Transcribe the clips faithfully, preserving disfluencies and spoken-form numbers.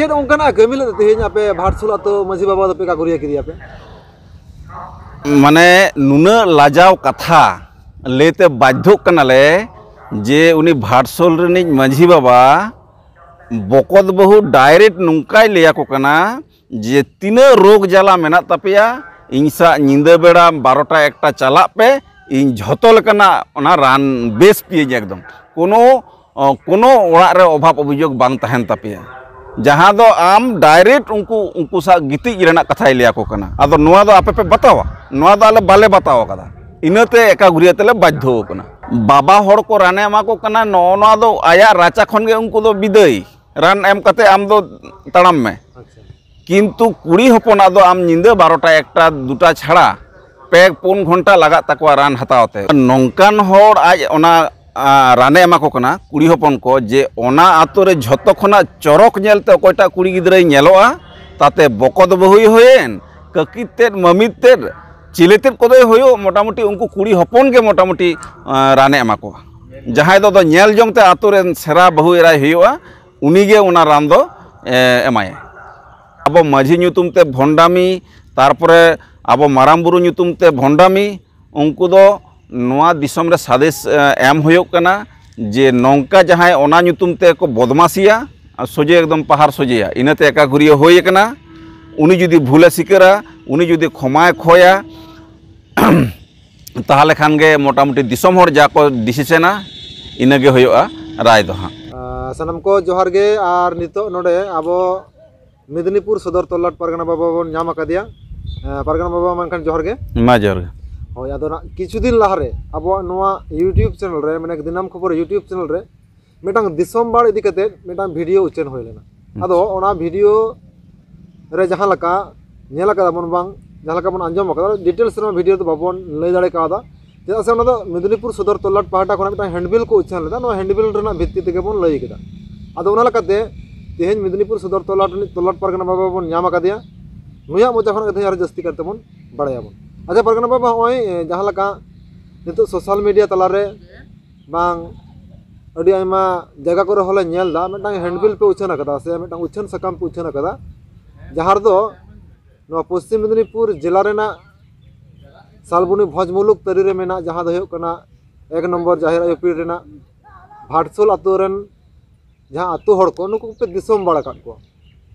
ᱪᱮᱫ ᱚᱱᱠᱟᱱᱟᱜ ᱠᱟᱹᱢᱤ ᱞᱮᱫ ᱛᱮ ᱛᱮᱦᱮᱧ ᱟᱯᱮ ᱵᱷᱟᱴᱥᱳᱞ ᱟᱛᱳ ᱢᱟᱹᱡᱷᱤ ᱵᱟᱵᱟ ᱫᱚᱯᱮ ᱠᱟᱹᱜᱩᱨᱤᱭᱟᱹ ᱠᱮᱫᱮᱭᱟ ᱯᱮ? ᱢᱟᱱᱮ, ᱱᱩᱱᱟᱹᱜ ᱞᱟᱡᱟᱣ ᱠᱟᱛᱷᱟ ᱞᱟᱹᱭᱛᱮ ᱵᱟᱫᱽᱫᱷᱚᱜ ᱠᱟᱱᱟᱞᱮ ᱡᱮ ᱩᱱᱤ ᱵᱷᱟᱴᱥᱳᱞ ᱨᱤᱱᱤᱡ ᱢᱟᱹᱡᱷᱤ ᱵᱟᱵᱟ ᱵᱚᱠᱚᱛ ᱵᱟᱹᱦᱩ direct ᱱᱚᱝᱠᱟᱭ ᱞᱟᱹᱭᱟᱠᱚ ᱠᱟᱱᱟ ᱡᱮ, "ᱛᱤᱱᱟᱹᱜ ᱨᱳᱜᱽ ᱡᱟᱞᱟ ᱢᱮᱱᱟᱜ ᱛᱟᱯᱮᱭᱟ, ᱤᱧ ᱥᱟᱶ ᱧᱤᱫᱟᱹ ᱵᱮᱲᱟ ᱵᱟᱨᱚᱴᱟ ᱮᱠᱴᱟ ᱪᱟᱞᱟᱜ ᱯᱮ, ᱤᱧ ᱡᱷᱚᱛᱚ ᱞᱮᱠᱟᱱᱟᱜ ᱚᱱᱟ ᱨᱟᱱ ᱵᱮᱥ ᱯᱮᱭᱟᱹᱧ ᱮᱠᱫᱚᱢ, ᱠᱳᱱᱳ, ᱚ, ᱠᱳᱱᱳ ᱚᱲᱟᱜ ᱨᱮ ᱚᱵᱷᱟᱵᱽ ᱚᱵᱷᱤᱡᱳᱜᱽ ᱵᱟᱝ ᱛᱟᱦᱮᱱ ᱛᱟᱯᱮᱭᱟ᱾" ᱡᱟᱦᱟᱸ ᱫᱚ ᱟᱢ direct ᱩᱱᱠᱩ, ᱩᱱᱠᱩ ᱥᱟᱶ ᱜᱤᱛᱤᱡ ᱨᱮᱱᱟᱜ ᱠᱟᱛᱷᱟᱭ ᱞᱟᱹᱭᱟᱠᱚ ᱠᱟᱱᱟ᱾ ᱟᱫᱚ ᱱᱚᱣᱟ ᱫᱚ ᱟᱯᱮ ᱯᱮ ᱵᱟᱛᱟᱣᱟ? ᱱᱚᱣᱟ ᱫᱚ ᱟᱞᱮ ᱵᱟᱞᱮ ᱵᱟᱛᱟᱣ ᱟᱠᱟᱫᱟ᱾ ᱤᱱᱟᱹᱛᱮ ᱮᱠᱟᱜᱷᱩᱨᱤᱭᱟᱹ ᱛᱮᱞᱮ ᱵᱟᱫᱽᱫᱷᱚ ᱟᱠᱟᱱᱟ᱾ ᱵᱟᱵᱟ ᱦᱚᱲ ᱠᱚ ᱨᱟᱱᱮ ᱮᱢᱟ ᱠᱚ ᱠᱟᱱᱟ, ᱱᱚᱜᱼᱚ ᱱᱚᱣᱟ ᱫᱚ ᱟᱭᱟᱜ ᱨᱟᱪᱟ ᱠᱷᱚᱱ ᱜᱮ ᱩᱱᱠᱩ ᱫᱚ ᱵᱤᱫᱟᱹᱭ, ᱨᱟᱱ ᱮᱢ ᱠᱟᱛᱮ ᱟᱢ ᱫᱚ ᱛᱟᱲᱟᱢ ᱢᱮ᱾ ᱟᱪᱪᱷᱟ᱾ ᱠᱤᱱᱛᱩ ᱠᱩᱲᱤ ᱦᱚᱯᱚᱱᱟᱜ ᱫᱚ ᱟᱢ ᱧᱤᱫᱟᱹ ᱵᱟᱨᱚᱴᱟ, ᱮᱠᱴᱟ, ᱫᱩᱴᱟ ᱪᱷᱟᱲᱟ ᱯᱮ ᱯᱩᱱ ᱜᱷᱚᱱᱴᱟ ᱞᱟᱜᱟᱜ ᱛᱟᱠᱚᱣᱟ ᱨᱟᱱ ᱦᱟᱛᱟᱣ ᱛᱮ᱾ ᱱᱚᱝᱠᱟᱱ ᱦᱚᱲ ᱟᱡ ᱚᱱᱟ, ᱟ, ᱨᱟᱱᱮ ᱮᱢᱟ ᱠᱚ ᱠᱟᱱᱟ ᱠᱩᱲᱤ ᱦᱚᱯᱚᱱ ᱠᱚ, ᱡᱮ ᱚᱱᱟ ᱟᱛᱳ ᱨᱮ ᱡᱷᱚᱛᱚ ᱠᱷᱚᱱᱟᱜ ᱪᱚᱨᱚᱠ ᱧᱮᱞᱛᱮ ᱚᱠᱚᱭᱴᱟᱜ ᱠᱩᱲᱤ ᱜᱤᱫᱽᱨᱟᱹᱭ ᱧᱮᱞᱚᱜᱼᱟ, ᱛᱟᱛᱮ ᱵᱚᱠᱚᱛ ᱵᱟᱹᱦᱩᱭ ᱦᱩᱭᱮᱱ, ᱠᱟᱹᱠᱤ ᱛᱮᱫ, ᱢᱟᱹᱢᱤ ᱛᱮᱫ, ᱪᱤᱞᱤ ᱛᱮᱫ ᱠᱚᱫᱚᱭ ᱦᱩᱭᱩᱜ, ᱢᱚᱴᱟᱢᱩᱴᱤ ᱩᱱᱠᱩ ᱠᱩᱲᱤ ᱦᱚᱯᱚᱱ ᱜᱮ ᱢᱚᱴᱟᱢᱩᱴᱤ, ᱟ, ᱨᱟᱱᱮ ᱮᱢᱟ ᱠᱚᱣᱟ᱾ ᱡᱟᱦᱟᱸᱭ ᱫᱚ, ᱫᱚ ᱧᱮᱞ ᱡᱚᱝ ᱛᱮ ᱟᱛᱳ ᱨᱮᱱ ᱥᱮᱨᱟ ᱵᱟᱹᱦᱩ ᱮᱨᱟᱭ ᱦᱩᱭᱩᱜᱼᱟ, ᱩᱱᱤᱜᱮ ᱚᱱᱟ ᱨᱟᱱ ᱫᱚ, ᱮ, ᱮᱢᱟᱭᱟ᱾ ᱟᱵᱚ ᱢᱟᱹᱡᱷᱤ ᱧᱩᱛᱩᱢ ᱛᱮ ᱵᱷᱚᱱᱰᱟᱢᱤ, ᱛᱟᱨᱯᱚᱨᱮ ᱟᱵᱚ ᱢᱟᱨᱟᱝ ᱵᱩᱨᱩ ᱧᱩᱛᱩᱢ ᱛᱮ ᱵᱷᱚᱱᱰᱟᱢᱤ, ᱩᱱᱠᱩ ᱫᱚ ᱱᱚᱣᱟ ᱫᱤᱥᱚᱢ ᱨᱮ ᱥᱟᱸᱫᱮᱥ, ᱮ, ᱮᱢ ᱦᱩᱭᱩᱜ ᱠᱟᱱᱟ ᱡᱮ ᱱᱚᱝᱠᱟ ᱡᱟᱦᱟᱸᱭ ᱚᱱᱟ ᱧᱩᱛᱩᱢ ᱛᱮ ᱠᱚ ᱵᱚᱫᱢᱟᱥᱤᱭᱟ, ᱟᱨ ᱥᱚᱡᱷᱮ ᱮᱠᱫᱚᱢ ᱯᱟᱦᱟᱨ ᱥᱚᱡᱷᱮᱭᱟ, ᱤᱱᱟᱹᱛᱮ ᱮᱠᱟᱜᱷᱩᱨᱤᱭᱟᱹ ᱦᱩᱭ ᱟᱠᱟᱱᱟ᱾ ᱩᱱᱤ ᱡᱩᱫᱤ ᱵᱷᱩᱞᱮ ᱥᱤᱠᱟᱹᱨᱟ, ᱩᱱᱤ ᱡᱩᱫᱤ ᱠᱷᱚᱢᱟᱭ ᱠᱷᱚᱭᱟ, ᱛᱟᱦᱚᱞᱮ ᱠᱷᱟᱱ ᱜᱮ ᱢᱚᱴᱟᱢᱩᱴᱤ ᱫᱤᱥᱚᱢ ᱦᱚᱲ ᱡᱟ ᱠᱚ decision-ᱟ, ᱤᱱᱟᱹᱜᱮ ᱦᱩᱭᱩᱜᱼᱟ ᱨᱟᱭ ᱫᱚ ᱦᱟᱸᱜ᱾ ᱟᱨ ᱥᱟᱱᱟᱢ ᱠᱚ ᱡᱚᱦᱟᱨ ᱜᱮ᱾ ᱟᱨ ᱱᱤᱛᱚᱜ ᱱᱚᱰᱮ ᱟᱵᱚ ᱢᱮᱫᱽᱱᱤᱯᱩᱨ ᱥᱚᱫᱚᱨ ᱛᱚᱞᱞᱟᱴ ᱯᱟᱨᱜᱟᱱᱟ ᱵᱟᱵᱟ ᱵᱚᱱ ᱧᱟᱢ ᱟᱠᱟᱫᱮᱭᱟ᱾ ᱮ, ᱯᱟᱨᱜᱟᱱᱟ ᱵᱟᱵᱟ, ᱢᱮᱱᱠᱷᱟᱱ ᱡᱚᱦᱟᱨ ᱜᱮ᱾ ᱢᱟ ᱡᱚᱦᱟᱨ ᱜᱮ᱾ ᱦᱳᱭ, ᱟᱫᱚ ᱱᱟᱜ ᱠᱤᱪᱷᱩ ᱫᱤᱱ ᱞᱟᱦᱟᱨᱮ ᱟᱵᱚᱣᱟᱜ ᱱᱚᱣᱟ YouTube channel ᱨᱮ, ᱢᱟᱱᱮ ᱫᱤᱱᱟᱢ ᱠᱷᱚᱵᱚᱨ YouTube channel ᱨᱮ ᱢᱤᱫᱴᱟᱝ ᱫᱤᱥᱚᱢ ᱵᱟᱲ ᱤᱫᱤ ᱠᱟᱛᱮ ᱢᱤᱫᱴᱟᱝ video ᱩᱪᱷᱟᱹᱱ ᱦᱩᱭ ᱞᱮᱱᱟ᱾ ᱟᱫᱚ ᱚᱱᱟ video ᱨᱮ ᱡᱟᱦᱟᱸ ᱞᱮᱠᱟ ᱧᱮᱞ ᱟᱠᱟᱫᱟ ᱵᱚᱱ ᱵᱟᱝ, ᱡᱟᱦᱟᱸ ᱞᱮᱠᱟ ᱵᱚᱱ ᱟᱸᱡᱚᱢ ᱟᱠᱟᱫᱟ, details ᱨᱮ ᱱᱚᱣᱟ video ᱫᱚ ᱵᱟᱵᱚᱱ ᱞᱟᱹᱭ ᱫᱟᱲᱮ ᱠᱟᱣᱫᱟ᱾ ᱪᱮᱫᱟᱜ ᱥᱮ ᱚᱱᱟ ᱫᱚ ᱢᱮᱫᱽᱱᱤᱯᱩᱨ ᱥᱚᱫᱚᱨ ᱛᱚᱞᱞᱟᱴ ᱯᱟᱦᱴᱟ ᱠᱷᱚᱱᱟᱜ ᱢᱤᱫᱴᱟᱝ handbill ᱠᱚ ᱩᱪᱷᱟᱹᱱ ᱞᱮᱫᱟ, ᱱᱚᱣᱟ handbill ᱨᱮᱱᱟᱜ ᱵᱷᱤᱛᱛᱤ ᱛᱮᱜᱮ ᱵᱚᱱ ᱞᱟᱹᱭ ᱠᱮᱫᱟ᱾ ᱟᱫᱚ ᱚᱱᱟ ᱞᱮᱠᱟᱛᱮ ᱛᱮᱦᱮᱧ ᱢᱮᱫᱽᱱᱤᱯᱩᱨ ᱥᱚᱫᱚᱨ ᱛᱚᱞᱞᱟᱴ ᱨᱤᱱᱤᱡ ᱛᱚᱞᱞᱟᱴ ᱯᱟᱨᱜᱟᱱᱟ ᱵᱟᱵᱟ ᱵᱚᱱ ᱧᱟᱢ ᱟᱠᱟᱫᱮᱭᱟ, ᱱᱩᱭᱟᱜ ᱢᱚᱪᱟ ᱠᱷᱚᱱᱟᱜ ᱜᱮ ᱛᱮᱦᱮᱧ ᱟᱨᱚ ᱡᱟᱹᱥᱛᱤ ᱠᱟᱨ ᱛᱮᱵᱚᱱ ᱵᱟᱲᱟᱭᱟᱵᱚᱱ᱾ ᱟᱪᱪᱷᱟ ᱯᱟᱨᱜᱟᱱᱟ ᱵᱟᱵᱟ, ᱱᱚᱜᱼᱚᱭ, ᱮ, ᱡᱟᱦᱟᱸ ᱞᱮᱠᱟ ᱱᱤᱛᱚᱜ social media ᱛᱟᱞᱟᱨᱮ ᱵᱟᱝ ᱟᱹᱰᱤ ᱟᱭᱢᱟ ᱡᱟᱭᱜᱟ ᱠᱚᱨᱮ ᱦᱚᱸᱞᱮ ᱧᱮᱞ ᱮᱫᱟ, ᱢᱤᱫᱴᱟᱝ ᱦᱮᱱᱰᱵᱤᱞ ᱯᱮ ᱩᱪᱷᱟᱹᱱ ᱟᱠᱟᱫᱟ ᱥᱮ ᱢᱤᱫᱴᱟᱝ ᱩᱪᱷᱟᱹᱱ ᱥᱟᱠᱟᱢ ᱯᱮ ᱩᱪᱷᱟᱹᱱ ᱟᱠᱟᱫᱟ, ᱡᱟᱦᱟᱸ ᱨᱮᱫᱚ ᱱᱚᱣᱟ ᱯᱚᱥᱪᱤᱢ ᱢᱮᱫᱽᱱᱤᱯᱩᱨ ᱡᱮᱞᱟ ᱨᱮᱱᱟᱜ ᱥᱟᱞᱵᱚᱱᱤ ᱵᱷᱚᱸᱡᱽ ᱢᱩᱞᱩᱠ ᱛᱟᱹᱨᱤ ᱨᱮ ᱢᱮᱱᱟᱜ, ᱡᱟᱦᱟᱸ ᱫᱚ ᱦᱩᱭᱩᱜ ᱠᱟᱱᱟ ᱮᱠ ᱱᱚᱢᱵᱚᱨ ᱡᱟᱦᱮᱨ ᱟᱭᱳ ᱯᱤᱲ ᱨᱮᱱᱟᱜ ᱵᱷᱟᱴᱥᱳᱞ ᱟᱛᱳ ᱨᱮᱱ ᱡᱟᱦᱟᱸ ᱟᱛᱳ ᱦᱚᱲ ᱠᱚ, ᱱᱩᱠᱩ ᱠᱚᱯᱮ ᱫᱤᱥᱚᱢ ᱵᱟᱲᱟ ᱠᱟᱜ ᱠᱚᱣᱟ᱾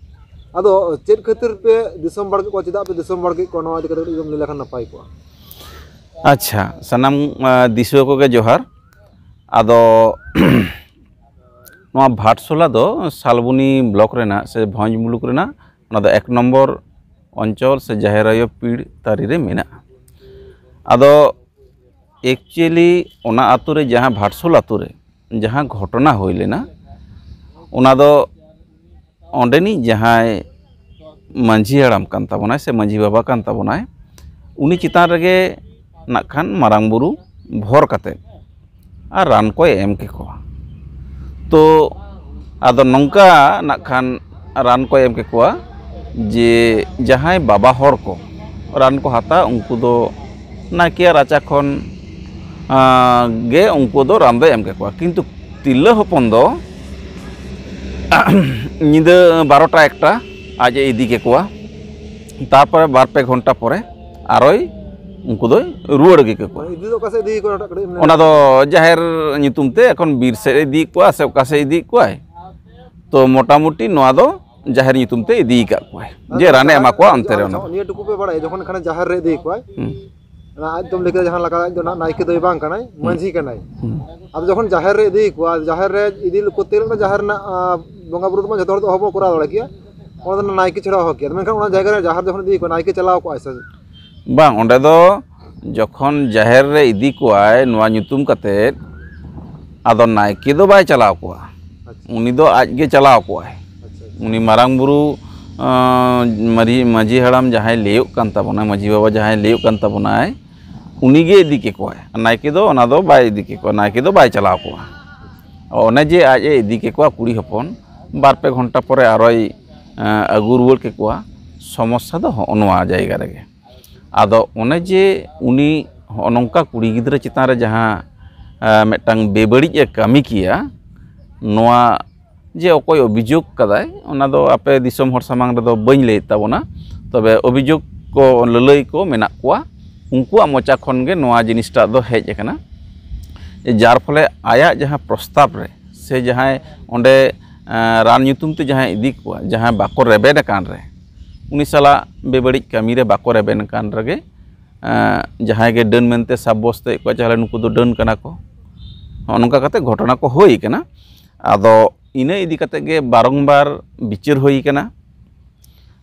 ᱟᱫᱚ ᱪᱮᱫ ᱠᱷᱟᱹᱛᱤᱨ ᱯᱮ ᱫᱤᱥᱚᱢ ᱵᱟᱲᱟ ᱠᱮᱫ ᱠᱚᱣᱟ, ᱪᱮᱫᱟᱜ ᱯᱮ ᱫᱤᱥᱚᱢ ᱵᱟᱲᱟ ᱠᱮᱫ ᱠᱚᱣᱟ, ᱱᱚᱣᱟ ᱤᱫᱤ ᱠᱟᱛᱮ ᱠᱟᱹᱴᱤᱡ ᱮᱢ ᱞᱟᱹᱭ ᱞᱮᱠᱷᱟᱱ ᱱᱟᱯᱟᱭ ᱠᱚᱜᱼᱟ᱾ ᱟᱪᱪᱷᱟ, ᱥᱟᱱᱟᱢ, ᱟ, ᱫᱤᱥᱩᱣᱟᱹ ᱠᱚᱜᱮ ᱡᱚᱦᱟᱨ᱾ ᱟᱫᱚ ᱱᱚᱣᱟ ᱵᱷᱟᱴᱥᱳᱞᱟ ᱫᱚ ᱥᱟᱞᱵᱚᱱᱤ ᱵᱞᱚᱠ ᱨᱮᱱᱟᱜ ᱥᱮ ᱵᱷᱚᱸᱡᱽ ᱢᱩᱞᱩᱠ ᱨᱮᱱᱟᱜ, ᱚᱱᱟ ᱫᱚ ᱮᱠ ᱱᱚᱢᱵᱚᱨ ᱚᱧᱪᱚᱞ ᱥᱮ ᱡᱟᱦᱮᱨ ᱟᱭᱳ ᱯᱤᱲ ᱛᱟᱹᱨᱤ ᱨᱮ ᱢᱮᱱᱟᱜᱼᱟ᱾ ᱟᱫᱚ actually ᱚᱱᱟ ᱟᱛᱳ ᱨᱮ, ᱡᱟᱦᱟᱸ ᱵᱷᱟᱴᱥᱳᱞ ᱟᱛᱳ ᱨᱮ ᱡᱟᱦᱟᱸ ᱜᱷᱚᱴᱚᱱᱟ ᱦᱩᱭ ᱞᱮᱱᱟ, ᱚᱱᱟ ᱫᱚ ᱚᱸᱰᱮᱱᱤᱡ ᱡᱟᱦᱟᱸᱭ ᱢᱟᱹᱡᱷᱤ ᱦᱟᱲᱟᱢ ᱠᱟᱱ ᱛᱟᱵᱚᱱᱟᱭ ᱥᱮ ᱢᱟᱹᱡᱷᱤ ᱵᱟᱵᱟ ᱠᱟᱱ ᱛᱟᱵᱚᱱᱟᱭ, ᱩᱱᱤ ᱪᱮᱛᱟᱱ ᱨᱮᱜᱮ ᱱᱟᱜ ᱠᱷᱟᱱ ᱢᱟᱨᱟᱝ ᱵᱩᱨᱩ ᱵᱷᱚᱨ ᱠᱟᱛᱮ ᱟᱨ ᱨᱟᱱ ᱠᱚᱭ ᱮᱢ ᱠᱮᱠᱚᱣᱟ᱾ ᱛᱚ ᱟᱫᱚ ᱱᱚᱝᱠᱟ ᱱᱟᱜ ᱠᱷᱟᱱ ᱨᱟᱱ ᱠᱚᱭ ᱮᱢ ᱠᱮᱠᱚᱣᱟ ᱡᱮ ᱡᱟᱦᱟᱸᱭ ᱵᱟᱵᱟ ᱦᱚᱲ ᱠᱚ ᱨᱟᱱ ᱠᱚ ᱦᱟᱛᱟᱣᱟ, ᱩᱱᱠᱩ ᱫᱚ ᱱᱟᱭᱠᱮᱭᱟᱜ ᱨᱟᱪᱟ ᱠᱷᱚᱱ, ᱟᱸ, ᱜᱮ ᱩᱱᱠᱩ ᱫᱚ ᱨᱟᱱ ᱫᱚᱭ ᱮᱢ ᱠᱮᱠᱚᱣᱟ᱾ ᱠᱤᱱᱛᱩ ᱛᱤᱨᱞᱟᱹ ᱦᱚᱯᱚᱱ ᱫᱚ ᱧᱤᱫᱟᱹ ᱵᱟᱨᱚᱴᱟ ᱮᱠᱴᱟ ᱟᱡ ᱮ ᱤᱫᱤ ᱠᱮᱠᱚᱣᱟ᱾ ᱛᱟᱨᱯᱚᱨᱮ ᱵᱟᱨ ᱯᱮ ᱜᱷᱚᱱᱴᱟ ᱯᱚᱨᱮ ᱟᱨᱚᱭ ᱩᱱᱠᱩ ᱫᱚᱭ ᱨᱩᱣᱟᱹᱲ ᱟᱹᱜᱩ ᱠᱮᱠᱚᱣᱟ᱾ ᱢᱟᱱᱮ ᱤᱫᱤ ᱫᱚ ᱚᱠᱟ ᱥᱮᱫ ᱤᱫᱤ ᱠᱚᱣᱟ, ᱚᱱᱟᱴᱟᱜ ᱠᱟᱹᱴᱤᱡ ᱮᱢ ᱞᱟᱹᱭ ᱚᱱᱟ ᱫᱚ ᱡᱟᱦᱮᱨ ᱧᱩᱛᱩᱢ ᱛᱮ, ᱮᱠᱷᱚᱱ ᱵᱤᱨ ᱥᱮᱫ ᱮ ᱤᱫᱤᱭᱮᱫ ᱠᱚᱣᱟ ᱥᱮ ᱚᱠᱟ ᱥᱮᱫ ᱤᱫᱤᱭᱮᱫ ᱠᱚᱣᱟᱭ, ᱛᱚ ᱢᱚᱴᱟᱢᱩᱴᱤ ᱱᱚᱣᱟ ᱫᱚ ᱡᱟᱦᱮᱨ ᱧᱩᱛᱩᱢ ᱛᱮ ᱤᱫᱤ ᱟᱠᱟᱫ ᱠᱚᱣᱟᱭ, ᱡᱮ ᱟᱪᱪᱷᱟ, ᱨᱟᱱᱮ ᱮᱢᱟ ᱠᱚᱣᱟ ᱚᱱᱛᱮ ᱨᱮ᱾ ᱟᱪᱪᱷᱟ, ᱚᱱᱟ ᱫᱚ ᱱᱤᱭᱟᱹ ᱴᱩᱠᱩ ᱯᱮ ᱵᱟᱲᱟᱭᱟ, ᱡᱚᱠᱷᱚᱱ ᱠᱷᱟᱱ ᱡᱟᱦᱮᱨ ᱨᱮ ᱤᱫᱤ ᱠᱚᱣᱟᱭ, ᱦᱩᱸ᱾ ᱚᱱᱟ ᱟᱡ ᱫᱚᱢ ᱞᱟᱹᱭ ᱠᱮᱫᱟ ᱡᱟᱦᱟᱸ ᱞᱮᱠᱟ, ᱟᱡ ᱫᱚ ᱱᱟᱜ ᱱᱟᱭᱠᱮ ᱫᱚᱭ ᱵᱟᱝ ᱠᱟᱱᱟᱭ, ᱦᱩᱸ᱾ ᱢᱟᱹᱡᱷᱤ ᱠᱟᱱᱟᱭ᱾ ᱦᱩᱸ᱾ ᱟᱫᱚ ᱡᱚᱠᱷᱚᱱ ᱡᱟᱦᱮᱨ ᱨᱮ ᱤᱫᱤ ᱠᱚᱣᱟ, ᱡᱟᱦᱮᱨ ᱨᱮ ᱤᱫᱤ ᱠᱚᱨᱛᱮ ᱜᱮᱞᱮ ᱡᱟᱦᱮᱨ ᱨᱮᱱᱟᱜ, ᱟᱸ, ᱵᱚᱸᱜᱟ ᱵᱩᱨᱩ ᱫᱚ ᱡᱚᱛᱚ ᱦᱚᱲ ᱫᱚ ᱚᱦᱚ ᱵᱚ ᱠᱚᱨᱟᱣ ᱫᱟᱲᱮ ᱠᱮᱭᱟ, ᱚᱱᱟ ᱫᱚ ᱱᱟᱭᱠᱮ ᱪᱷᱟᱲᱟ ᱚᱦᱚ ᱠᱮᱭᱟ᱾ ᱢᱮᱱᱠᱷᱟᱱ ᱚᱱᱟ ᱡᱟᱭᱜᱟ ᱨᱮ ᱡᱟᱦᱮᱨ ᱡᱚᱠᱷᱚᱱ ᱤᱫᱤ ᱠᱚᱣᱟ, ᱱᱟᱭᱠᱮ ᱪᱟᱞᱟᱣ ᱠᱚᱜᱼᱟᱭ ᱥᱮ? ᱵᱟᱝ, ᱚᱸᱰᱮ ᱫᱚ ᱡᱚᱠᱷᱚᱱ ᱡᱟᱦᱮᱨ ᱨᱮ ᱤᱫᱤ ᱠᱚᱣᱟᱭ ᱱᱚᱣᱟ ᱧᱩᱛᱩᱢ ᱠᱟᱛᱮᱫ, ᱟᱫᱚ ᱱᱟᱭᱠᱮ ᱫᱚ ᱵᱟᱭ ᱪᱟᱞᱟᱣ ᱠᱚᱣᱟ᱾ ᱟᱪᱪᱷᱟ᱾ ᱩᱱᱤ ᱫᱚ ᱟᱡ ᱜᱮ ᱪᱟᱞᱟᱣ ᱠᱚᱣᱟᱭ᱾ ᱟᱪᱪᱷᱟ, ᱟᱪᱪᱷᱟ᱾ ᱩᱱᱤ ᱢᱟᱨᱟᱝ ᱵᱩᱨᱩ, ᱟᱸ, ᱢᱟᱹᱡᱷᱤ, ᱢᱟᱹᱡᱷᱤ ᱦᱟᱲᱟᱢ ᱡᱟᱦᱟᱸᱭ ᱞᱟᱹᱭᱚᱜ ᱠᱟᱱ ᱛᱟᱵᱚᱱᱟᱭ, ᱢᱟᱹᱡᱷᱤ ᱵᱟᱵᱟ ᱡᱟᱦᱟᱸᱭ ᱞᱟᱹᱭᱚᱜ ᱠᱟᱱ ᱛᱟᱵᱚᱱᱟᱭ, ᱩᱱᱤ ᱜᱮ ᱤᱫᱤ ᱠᱮᱠᱚᱣᱟᱭ᱾ ᱱᱟᱭᱠᱮ ᱫᱚ ᱚᱱᱟ ᱫᱚ ᱵᱟᱭ ᱤᱫᱤ ᱠᱮᱠᱚᱣᱟ, ᱱᱟᱭᱠᱮ ᱫᱚ ᱵᱟᱭ ᱪᱟᱞᱟᱣ ᱠᱚᱣᱟ᱾ ᱚᱱᱮ ᱡᱮ ᱟᱡ ᱮ ᱤᱫᱤ ᱠᱮᱠᱚᱣᱟ ᱠᱩᱲᱤ ᱦᱚᱯᱚᱱ, ᱵᱟᱨ ᱯᱮ ᱜᱷᱚᱱᱴᱟ ᱯᱚᱨᱮ ᱟᱨᱚᱭ, ᱮᱸ, ᱟᱹᱜᱩ ᱨᱩᱣᱟᱹᱲ ᱠᱮᱠᱚᱣᱟ᱾ ᱥᱚᱢᱚᱥᱥᱟ ᱫᱚ ᱦᱚᱸᱜᱼᱚ ᱱᱚᱣᱟ ᱡᱟᱭᱜᱟ ᱨᱮᱜᱮ᱾ ᱟᱫᱚ ᱚᱱᱮ ᱡᱮ ᱩᱱᱤ ᱦᱚᱸᱜᱼᱚ ᱱᱚᱝᱠᱟ ᱠᱩᱲᱤ ᱜᱤᱫᱽᱨᱟᱹ ᱪᱮᱛᱟᱱ ᱨᱮ ᱡᱟᱦᱟᱸ ᱟᱸ, ᱢᱤᱫᱴᱟᱝ ᱵᱮᱵᱟᱹᱲᱤᱡ ᱮ ᱠᱟᱹᱢᱤ ᱠᱮᱭᱟ, ᱱᱚᱣᱟ ᱡᱮ ᱚᱠᱚᱭ ᱚᱵᱷᱤᱡᱳᱜᱽ ᱠᱟᱫᱟᱭ, ᱚᱱᱟ ᱫᱚ ᱟᱯᱮ ᱫᱤᱥᱚᱢ ᱦᱚᱲ ᱥᱟᱢᱟᱝ ᱨᱮᱫᱚ ᱵᱟᱹᱧ ᱞᱟᱹᱭᱮᱫ ᱛᱟᱵᱚᱱᱟ᱾ ᱛᱚᱵᱮ ᱚᱵᱷᱤᱡᱳᱜᱽ ᱠᱚ, ᱞᱟᱹᱞᱟᱹᱭ ᱠᱚ ᱢᱮᱱᱟᱜ ᱠᱚᱣᱟ, ᱩᱱᱠᱩᱣᱟᱜ ᱢᱚᱪᱟ ᱠᱷᱚᱱ ᱜᱮ ᱱᱚᱣᱟ ᱡᱤᱱᱤᱥᱴᱟᱜ ᱫᱚ ᱦᱮᱡ ᱟᱠᱟᱱᱟ᱾ ᱡᱟᱨ ᱯᱷᱚᱞᱮ ᱟᱭᱟᱜ ᱡᱟᱦᱟᱸ ᱯᱨᱚᱥᱛᱟᱵᱽ ᱨᱮ ᱥᱮ ᱡᱟᱦᱟᱸᱭ ᱚᱸᱰᱮ, ᱮᱸ, ᱨᱟᱱ ᱧᱩᱛᱩᱢ ᱛᱮ ᱡᱟᱦᱟᱸᱭ ᱤᱫᱤ ᱠᱚᱣᱟ, ᱡᱟᱦᱟᱸᱭ ᱵᱟᱠᱚ ᱨᱮᱵᱮᱱ ᱟᱠᱟᱱ ᱨᱮ, ᱩᱱᱤ ᱥᱟᱞᱟᱜ ᱵᱮᱵᱟᱹᱲᱤᱡ ᱠᱟᱹᱢᱤ ᱨᱮ ᱵᱟᱠᱚ ᱨᱮᱵᱮᱱ ᱟᱠᱟᱱ ᱨᱮᱜᱮ, ᱮᱸ, ᱡᱟᱦᱟᱸᱭ ᱜᱮ ᱰᱟᱹᱱ ᱢᱮᱱᱛᱮ ᱥᱟᱵᱵᱚᱥᱛᱚᱭᱮᱫ ᱠᱚᱣᱟ, ᱛᱟᱦᱚᱞᱮ ᱱᱩᱠᱩ ᱫᱚ ᱰᱟᱹᱱ ᱠᱟᱱᱟ ᱠᱚ᱾ ᱱᱚᱜᱼᱚ ᱱᱚᱝᱠᱟ ᱠᱟᱛᱮ ᱜᱷᱚᱴᱚᱱᱟ ᱠᱚ ᱦᱩᱭ ᱠᱟᱱᱟ᱾ ᱟᱫᱚ ᱤᱱᱟᱹ ᱤᱫᱤ ᱠᱟᱛᱮ ᱜᱮ ᱵᱟᱨᱚᱝᱵᱟᱨ ᱵᱤᱪᱟᱹᱨ ᱦᱩᱭ ᱠᱟᱱᱟ᱾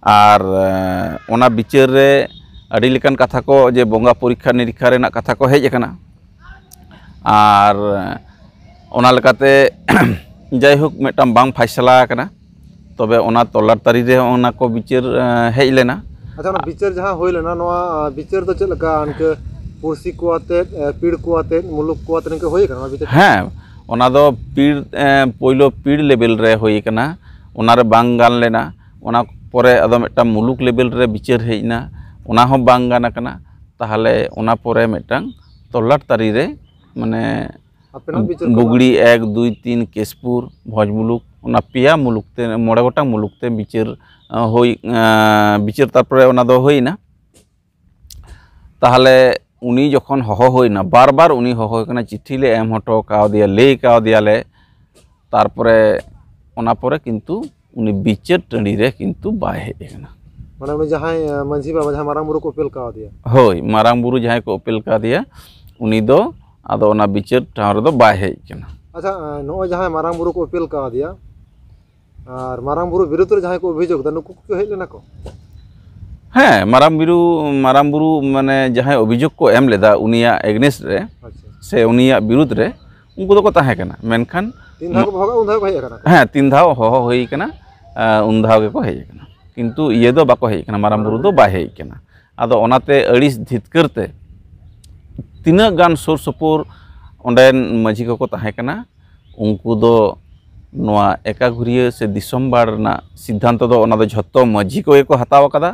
ᱟᱨ, ᱮᱸ, ᱚᱱᱟ ᱵᱤᱪᱟᱹᱨ ᱨᱮ ᱟᱹᱰᱤ ᱞᱮᱠᱟᱱ ᱠᱟᱛᱷᱟ ᱠᱚ, ᱡᱮ ᱵᱚᱸᱜᱟ ᱯᱚᱨᱤᱠᱠᱷᱟ ᱱᱤᱨᱤᱠᱠᱷᱟ ᱨᱮᱱᱟᱜ ᱠᱟᱛᱷᱟ ᱠᱚ ᱦᱮᱡ ᱟᱠᱟᱱᱟ᱾ ᱟᱨ ᱚᱱᱟ ᱞᱮᱠᱟᱛᱮ ᱡᱟᱭᱦᱳᱠ, ᱢᱤᱫᱴᱟᱝ ᱵᱟᱝ ᱯᱷᱟᱭᱥᱟᱞᱟ ᱟᱠᱟᱱᱟ᱾ ᱛᱚᱵᱮ ᱚᱱᱟ ᱛᱚᱞᱟᱴ ᱛᱟᱹᱨᱤ ᱨᱮ ᱚᱱᱟ ᱠᱚ ᱵᱤᱪᱟᱹᱨ, ᱮᱸ, ᱦᱮᱡ ᱞᱮᱱᱟ᱾ ᱟᱪᱪᱷᱟ, ᱚᱱᱟ ᱵᱤᱪᱟᱹᱨ ᱡᱟᱦᱟᱸ ᱦᱩᱭ ᱞᱮᱱᱟ, ᱱᱚᱣᱟ, ᱟᱸ, ᱵᱤᱪᱟᱹᱨ ᱫᱚ ᱪᱮᱫ ᱞᱮᱠᱟ? ᱤᱱᱠᱟᱹ ᱯᱩᱲᱥᱤ ᱠᱚ ᱟᱛᱮᱫ, ᱮ, ᱯᱤᱲ ᱠᱚ ᱟᱛᱮᱫ, ᱢᱩᱞᱩᱠ ᱠᱚ ᱟᱛᱮᱫ ᱤᱱᱠᱟᱹ ᱦᱩᱭ ᱟᱠᱟᱱᱟ ᱚᱱᱟ ᱵᱤᱪᱟᱹᱨ? ᱦᱮᱸ, ᱚᱱᱟ ᱫᱚ ᱯᱤᱲ, ᱮᱸ, ᱯᱳᱭᱞᱳ ᱯᱤᱲ ᱞᱮᱵᱮᱞ ᱨᱮ ᱦᱩᱭ ᱟᱠᱟᱱᱟ, ᱚᱱᱟ ᱨᱮ ᱵᱟᱝ ᱜᱟᱱ ᱞᱮᱱᱟ᱾ ᱚᱱᱟ ᱯᱚᱨᱮ ᱟᱫᱚ ᱢᱤᱫᱴᱟᱝ ᱢᱩᱞᱩᱠ ᱞᱮᱵᱮᱞ ᱨᱮ ᱵᱤᱪᱟᱹᱨ ᱦᱮᱡ ᱮᱱᱟ, ᱚᱱᱟ ᱦᱚᱸ ᱵᱟᱝ ᱜᱟᱱ ᱟᱠᱟᱱᱟ᱾ ᱛᱟᱦᱚᱞᱮ ᱚᱱᱟ ᱯᱚᱨᱮ ᱢᱤᱫᱴᱟᱝ ᱛᱚᱞᱟᱴ ᱛᱟᱹᱨᱤ ᱨᱮ, ᱢᱟᱱᱮ, ᱟᱯᱮᱱᱟᱜ ᱵᱤᱪᱟᱹᱨ ᱠᱚ ᱵᱩᱜᱽᱲᱤ ᱮᱠ, ᱫᱩᱭ, ᱛᱤᱱ, ᱠᱮᱥᱯᱩᱨ, ᱵᱷᱚᱸᱡᱽ ᱢᱩᱞᱩᱠ, ᱚᱱᱟ ᱯᱮᱭᱟ ᱢᱩᱞᱩᱠ ᱛᱮ, ᱢᱚᱬᱮ ᱜᱚᱴᱟᱝ ᱢᱩᱞᱩᱠ ᱛᱮ ᱵᱤᱪᱟᱹᱨ, ᱟᱸ, ᱦᱩᱭ, ᱟᱸ, ᱵᱤᱪᱟᱹᱨ ᱛᱟᱨᱯᱚᱨᱮ ᱚᱱᱟ ᱫᱚ ᱦᱩᱭᱱᱟ᱾ ᱛᱟᱦᱚᱞᱮ ᱩᱱᱤ ᱡᱚᱠᱷᱚᱱ ᱦᱚᱦᱚ ᱦᱩᱭᱱᱟ, ᱵᱟᱨ ᱵᱟᱨ ᱩᱱᱤ ᱦᱚᱦᱚ ᱦᱩᱭ ᱠᱟᱱᱟ, ᱪᱤᱴᱷᱤ ᱞᱮ ᱮᱢ ᱦᱚᱴᱚ ᱠᱟᱣᱫᱮᱭᱟ, ᱞᱟᱹᱭ ᱠᱟᱣᱫᱮᱭᱟᱞᱮ, ᱛᱟᱨᱯᱚᱨᱮ ᱚᱱᱟ ᱯᱚᱨᱮ ᱠᱤᱱᱛᱩ ᱩᱱᱤ ᱵᱤᱪᱟᱹᱨ ᱴᱟᱺᱰᱤ ᱨᱮ ᱠᱤᱱᱛᱩ ᱵᱟᱭ ᱦᱮᱡ ᱟᱠᱟᱱᱟ᱾ ᱢᱟᱱᱮ ᱩᱱᱤ ᱡᱟᱦᱟᱸᱭ, ᱟᱸ, ᱢᱟᱹᱡᱷᱤ ᱵᱟᱵᱟ, ᱡᱟᱦᱟᱸᱭ ᱢᱟᱨᱟᱝ ᱵᱩᱨᱩ ᱠᱚ ᱩᱯᱮᱞ ᱠᱟᱣᱫᱮᱭᱟ? ᱦᱳᱭ, ᱢᱟᱨᱟᱝ ᱵᱩᱨᱩ ᱡᱟᱦᱟᱸᱭ ᱠᱚ ᱩᱯᱮᱞ ᱠᱟᱣᱫᱮᱭᱟ, ᱩᱱᱤ ᱫᱚ ᱟᱫᱚ ᱚᱱᱟ ᱵᱤᱪᱟᱹᱨ ᱴᱷᱟᱶ ᱨᱮᱫᱚ ᱵᱟᱭ ᱦᱮᱡ ᱟᱠᱟᱱᱟ᱾ ᱟᱪᱪᱷᱟ, ᱟᱸ, ᱱᱚᱜᱼᱚᱭ ᱡᱟᱦᱟᱸᱭ ᱢᱟᱨᱟᱝ ᱵᱩᱨᱩ ᱠᱚ ᱩᱯᱮᱞ ᱠᱟᱣᱫᱮᱭᱟ, ᱟᱨ ᱢᱟᱨᱟᱝ ᱵᱩᱨᱩ ᱵᱤᱨᱩᱫᱽ ᱨᱮ ᱡᱟᱦᱟᱸᱭ ᱠᱚ ᱚᱵᱷᱤᱡᱳᱜᱽ ᱮᱫᱟ, ᱱᱩᱠᱩ ᱠᱚ ᱦᱮᱡ ᱞᱮᱱᱟ ᱠᱚ? ᱦᱮᱸ, ᱢᱟᱨᱟᱝ ᱵᱩᱨᱩ, ᱢᱟᱨᱟᱝ ᱵᱩᱨᱩ ᱢᱟᱱᱮ ᱡᱟᱦᱟᱸᱭ ᱚᱵᱷᱤᱡᱳᱜᱽ ᱠᱚ ᱮᱢ ᱞᱮᱫᱟ ᱩᱱᱤᱭᱟᱜ against ᱨᱮ, ᱟᱪᱪᱷᱟ᱾ ᱥᱮ ᱩᱱᱤᱭᱟᱜ ᱵᱤᱨᱩᱫᱽ ᱨᱮ, ᱩᱱᱠᱩ ᱫᱚᱠᱚ ᱛᱟᱦᱮᱸ ᱠᱟᱱᱟ, ᱢᱮᱱᱠᱷᱟᱱ ᱛᱤᱱ ᱫᱷᱟᱣ ᱠᱚ ᱵᱚᱦᱚᱜᱟ, ᱩᱱ ᱫᱷᱟᱣ ᱠᱚ ᱦᱮᱡ ᱟᱠᱟᱱᱟ ᱠᱚ? ᱦᱮᱸ, ᱛᱤᱱ ᱫᱷᱟᱣ ᱦᱚᱦᱚ ᱦᱩᱭ ᱟᱠᱟᱱᱟ, ᱟᱸ, ᱩᱱ ᱫᱷᱟᱣ ᱜᱮᱠᱚ ᱦᱮᱡ ᱟᱠᱟᱱᱟ, ᱠᱤᱱᱛᱩ ᱤᱭᱟᱹ ᱫᱚ ᱵᱟᱠᱚ ᱦᱮᱡ ᱟᱠᱟᱱᱟ, ᱢᱟᱨᱟᱝ ᱵᱩᱨᱩ ᱫᱚ ᱵᱟᱭ ᱦᱮᱡ ᱟᱠᱟᱱᱟ᱾ ᱟᱫᱚ ᱚᱱᱟᱛᱮ ᱟᱹᱲᱤᱥ ᱫᱷᱤᱛᱠᱟᱹᱨ ᱛᱮ ᱛᱤᱱᱟᱹᱜ ᱜᱟᱱ ᱥᱩᱨ ᱥᱩᱯᱩᱨ ᱚᱸᱰᱮᱱ ᱢᱟᱹᱡᱷᱤ ᱠᱚᱠᱚ ᱛᱟᱦᱮᱸ ᱠᱟᱱᱟ, ᱩᱱᱠᱩ ᱫᱚ ᱱᱚᱣᱟ ᱮᱠᱟᱜᱷᱩᱨᱤᱭᱟᱹ ᱥᱮ ᱫᱤᱥᱚᱢ ᱵᱟᱲ ᱨᱮᱱᱟᱜ ᱥᱤᱫᱽᱫᱷᱟᱱᱛᱚ ᱫᱚ ᱚᱱᱟ ᱫᱚ ᱡᱷᱚᱛᱚ ᱢᱟᱹᱡᱷᱤ ᱠᱚᱜᱮ ᱠᱚ ᱦᱟᱛᱟᱣ ᱟᱠᱟᱫᱟ᱾